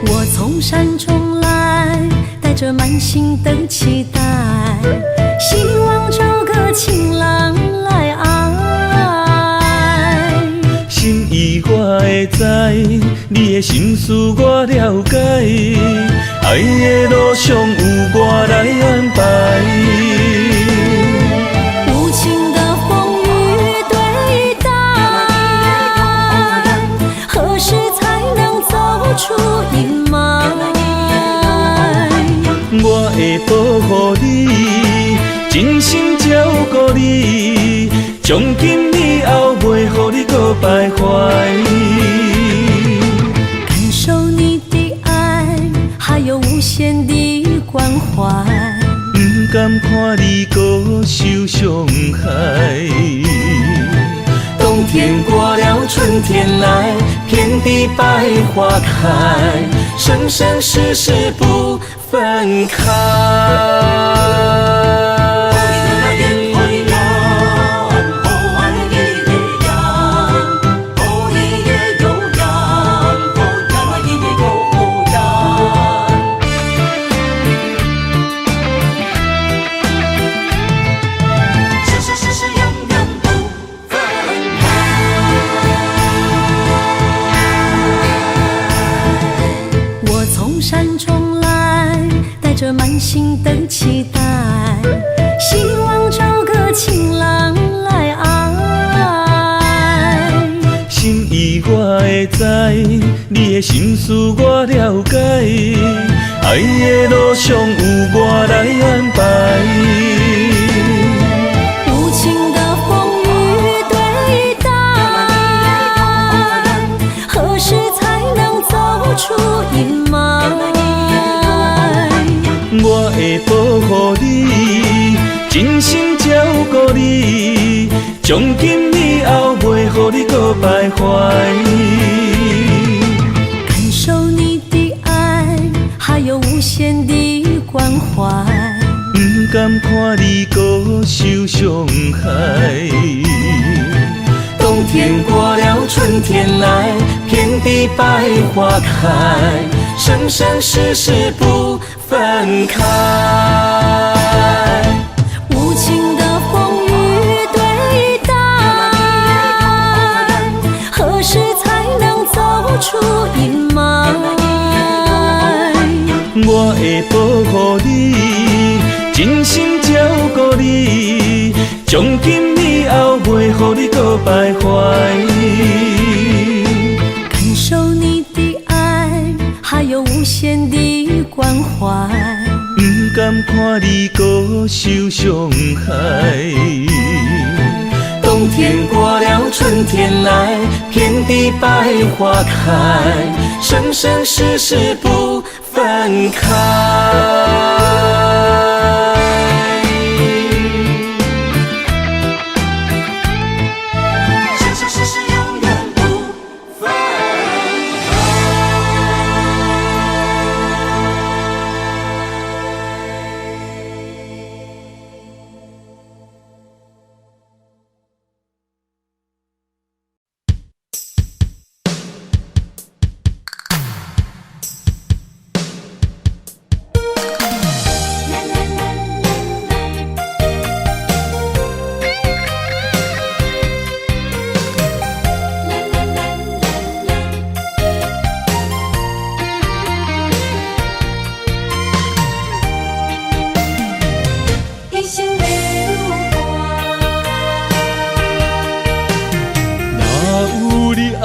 C: 我從山中來，帶著滿心的期待，希望找個情郎來愛。
A: 心意我會知，你的心思我了解，愛的路上有我來安排。
C: 無情的風雨對待，何時才能走出陰霾？
A: 我會保護你，真心照顧你，從今以後袂予你閣徘徊。
C: 感受你的愛，還有無限的關懷。
A: 毋甘看你閣受傷害。冬天過了，春天來，遍地百花開，生生世世不分開。
C: 我從山中來，帶著滿心的期待，希望找個情郎來愛。
A: 心意我會知，你的心思我了解，愛的路上有我來安排。
C: 無情的風雨對待，何時才能走出陰霾？
A: 我會保護你，真心照顧你，從今以後袂予你閣徘徊。
C: 感受你的愛，還有無限的關懷。
A: 毋甘看你阁受傷害。冬天過了，春天來，遍地百花開，生生世世不分開。
B: 無情的風雨對待，何時才能走出陰霾？
A: 我會保護你，真心照顧你，從今以後袂予你閣徘徊。
B: 感受你的愛，還有無限的關懷。
A: 毋甘看你閣受傷害。冬天過了，春天來，遍地百花開，生生世世不分開。生生世世永遠不分開。一心流光。
D: 若有你愛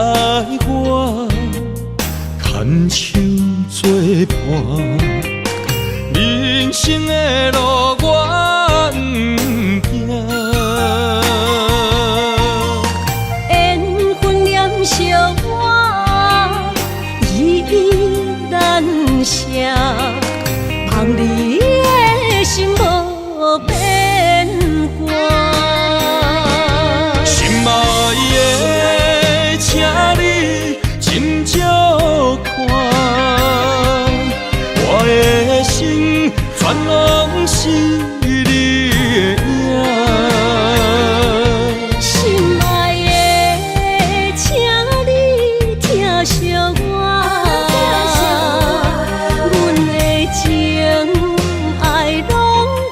D: 我，牽手作伴，人生的路我毋驚。
C: 緣分念惜我，依依難捨，望你的心無變卦。
D: 心愛的，請你斟酌看，我的心全攏是你的影。
C: 心愛的，請你疼惜我，阮的情愛攏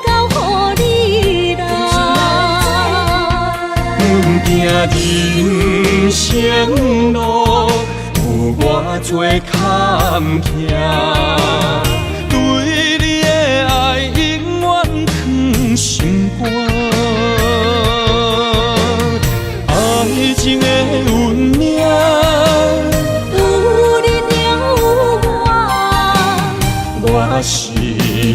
C: 交予你啦。
D: 阮行人生路，有偌濟坎坷，對你的愛永遠藏心肝。愛情的運命，
C: 有你就有我，
D: 我是你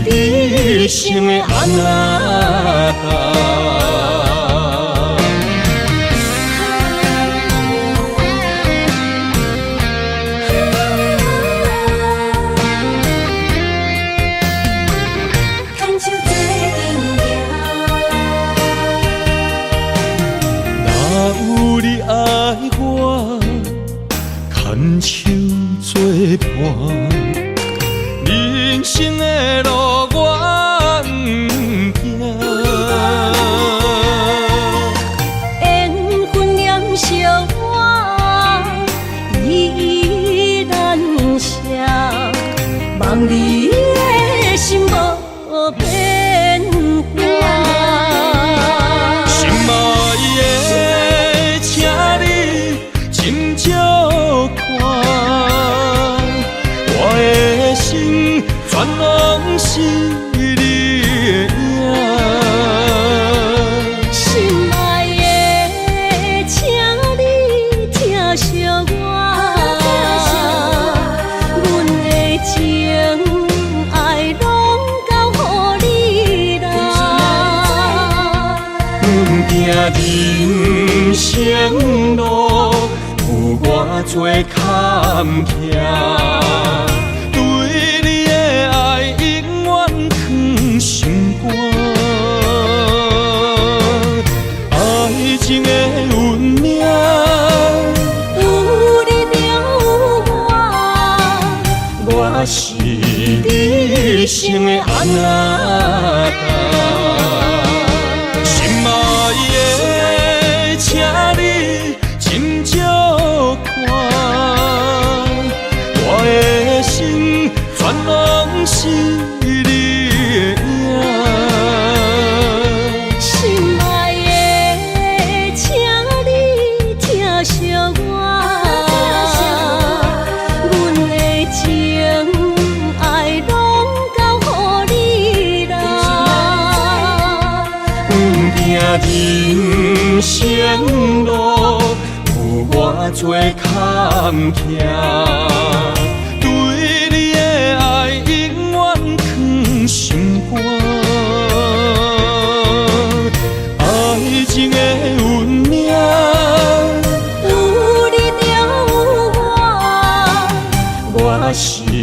D: 一生的阿那達。
B: 牽手做陣行。
D: 若有你愛我，牽手作伴，人生的路我毋驚。
C: 緣分念惜我，依依難捨，望你的心無變卦。
D: 心愛的，請你斟酌看，我的心全攏是你的影。
C: 心愛的，請你疼惜我，阮的情愛攏交予你啦。
D: 阮行人生路，有偌濟坎坷，對你的愛永遠藏心肝。愛情的運命，
C: 有你就有我，
D: 我是你一生的阿那達。生路有偌济坎坷，对你的爱永远藏心肝。爱情的运命，
B: 有你就有我，
D: 我是你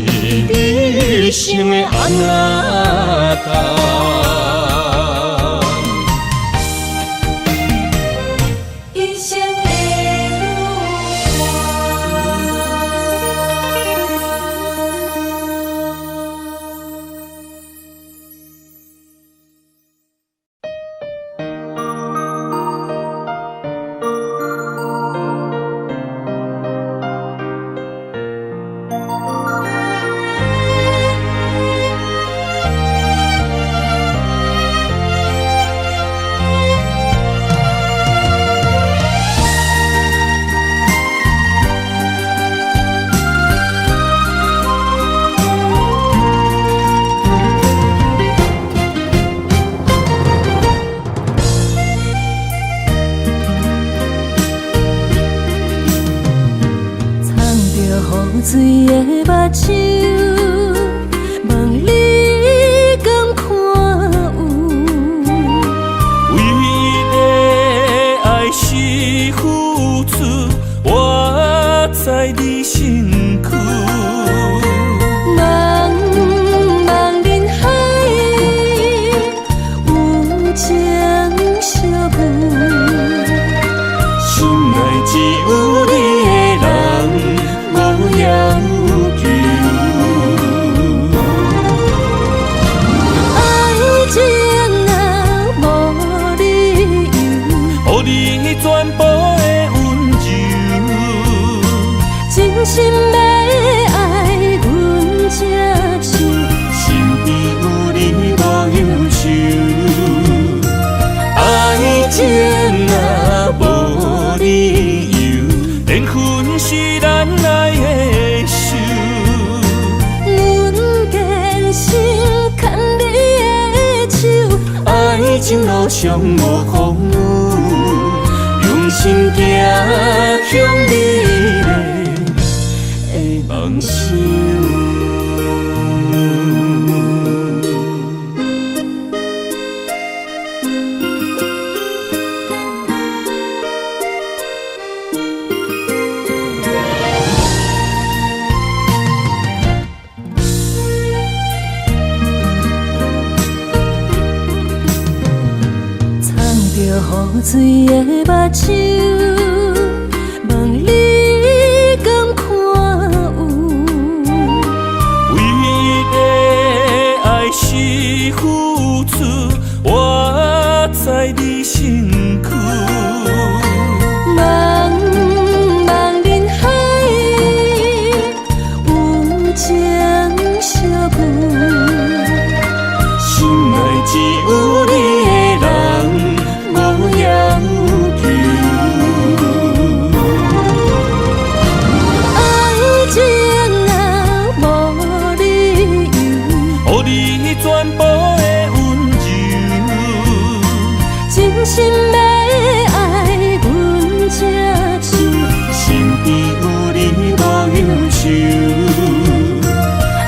D: 一生的阿那达。
B: 一生的女伴。藏著雨水的目睭，问你敢看有？
A: 唯一的爱是付出，活在你身躯。
B: 茫茫人海，有情相遇。
A: 心内只有你的人，无要求。
B: 爱情啊，无理由，
A: 予你全部的温柔。
B: 真心欲爱，阮接受。
A: 身边有你无忧愁，爱情啊无理由，缘分是咱爱的仇。
B: 阮坚心牵你的手，
A: 爱情路上无风雨，用心行向美丽的梦想。
B: 藏著雨水的目睭，问你敢看有？
A: 唯一的爱是付出，活在你身躯。
B: 茫茫人海，有情相遇。
A: 心内只有你的人，无要求。
B: 爱情啊，无理由，
A: 予你全部的温柔。
B: 真心欲爱，阮接受。
A: 身边有你无忧愁，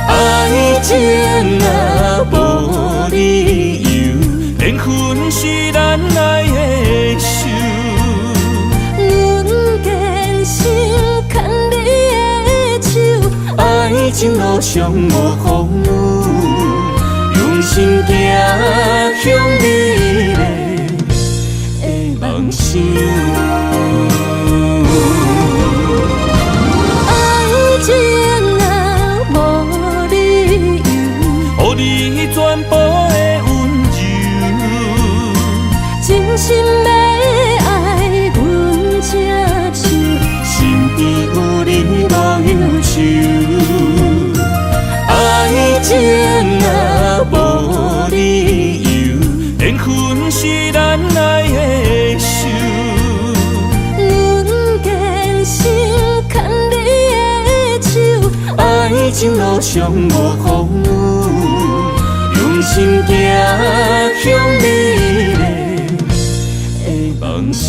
A: 爱情啊无理由，缘分是咱爱的仇。
B: 阮坚心牵你的手，
A: 爱情路上无风雨，用心行向美丽的梦想。
B: 爱情啊，无理由，
A: 予你全部的温柔。
B: 真心欲爱，阮接受。
A: 身边有你无忧愁，爱情啊无理由，缘分是咱爱的仇。
B: 阮坚心牵你的手，
A: 爱情路上无风雨，用心行向美丽的梦想。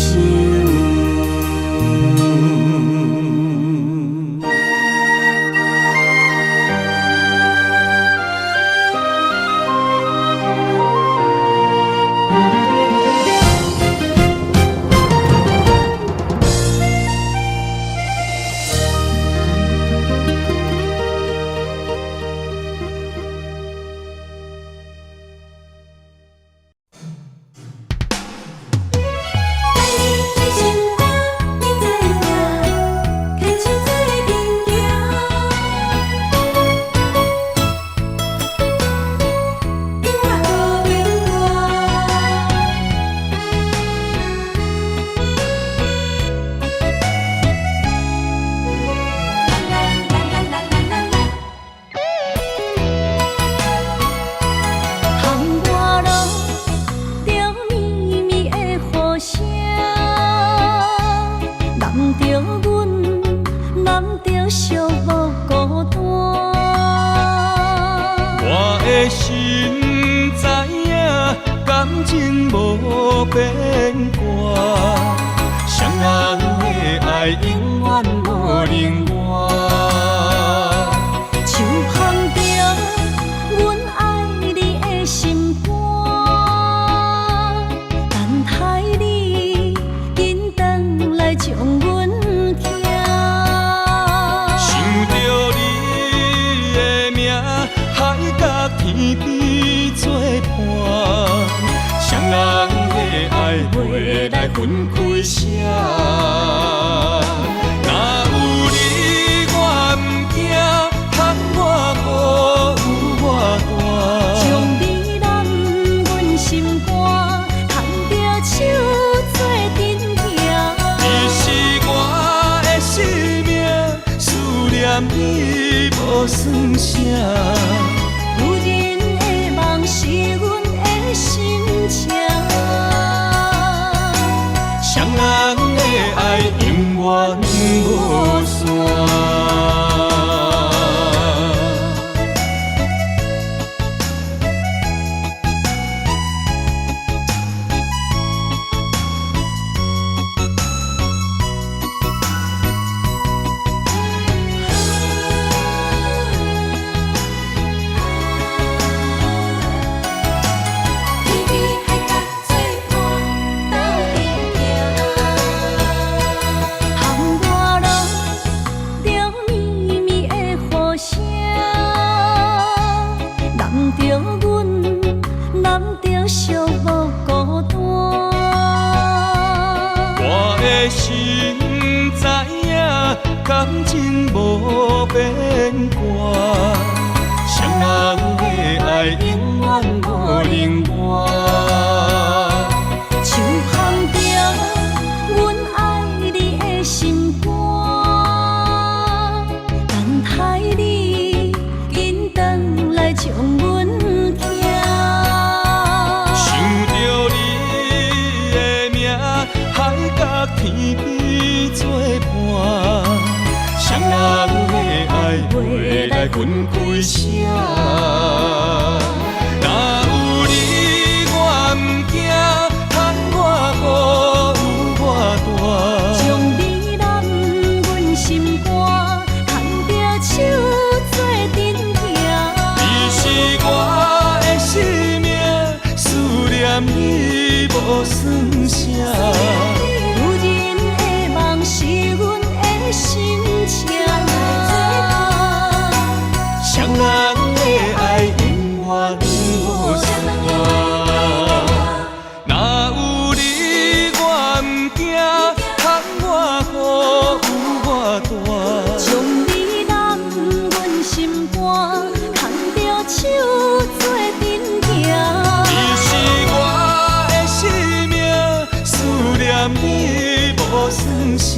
A: 你无算啥。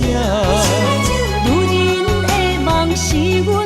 B: 女人的梦是阮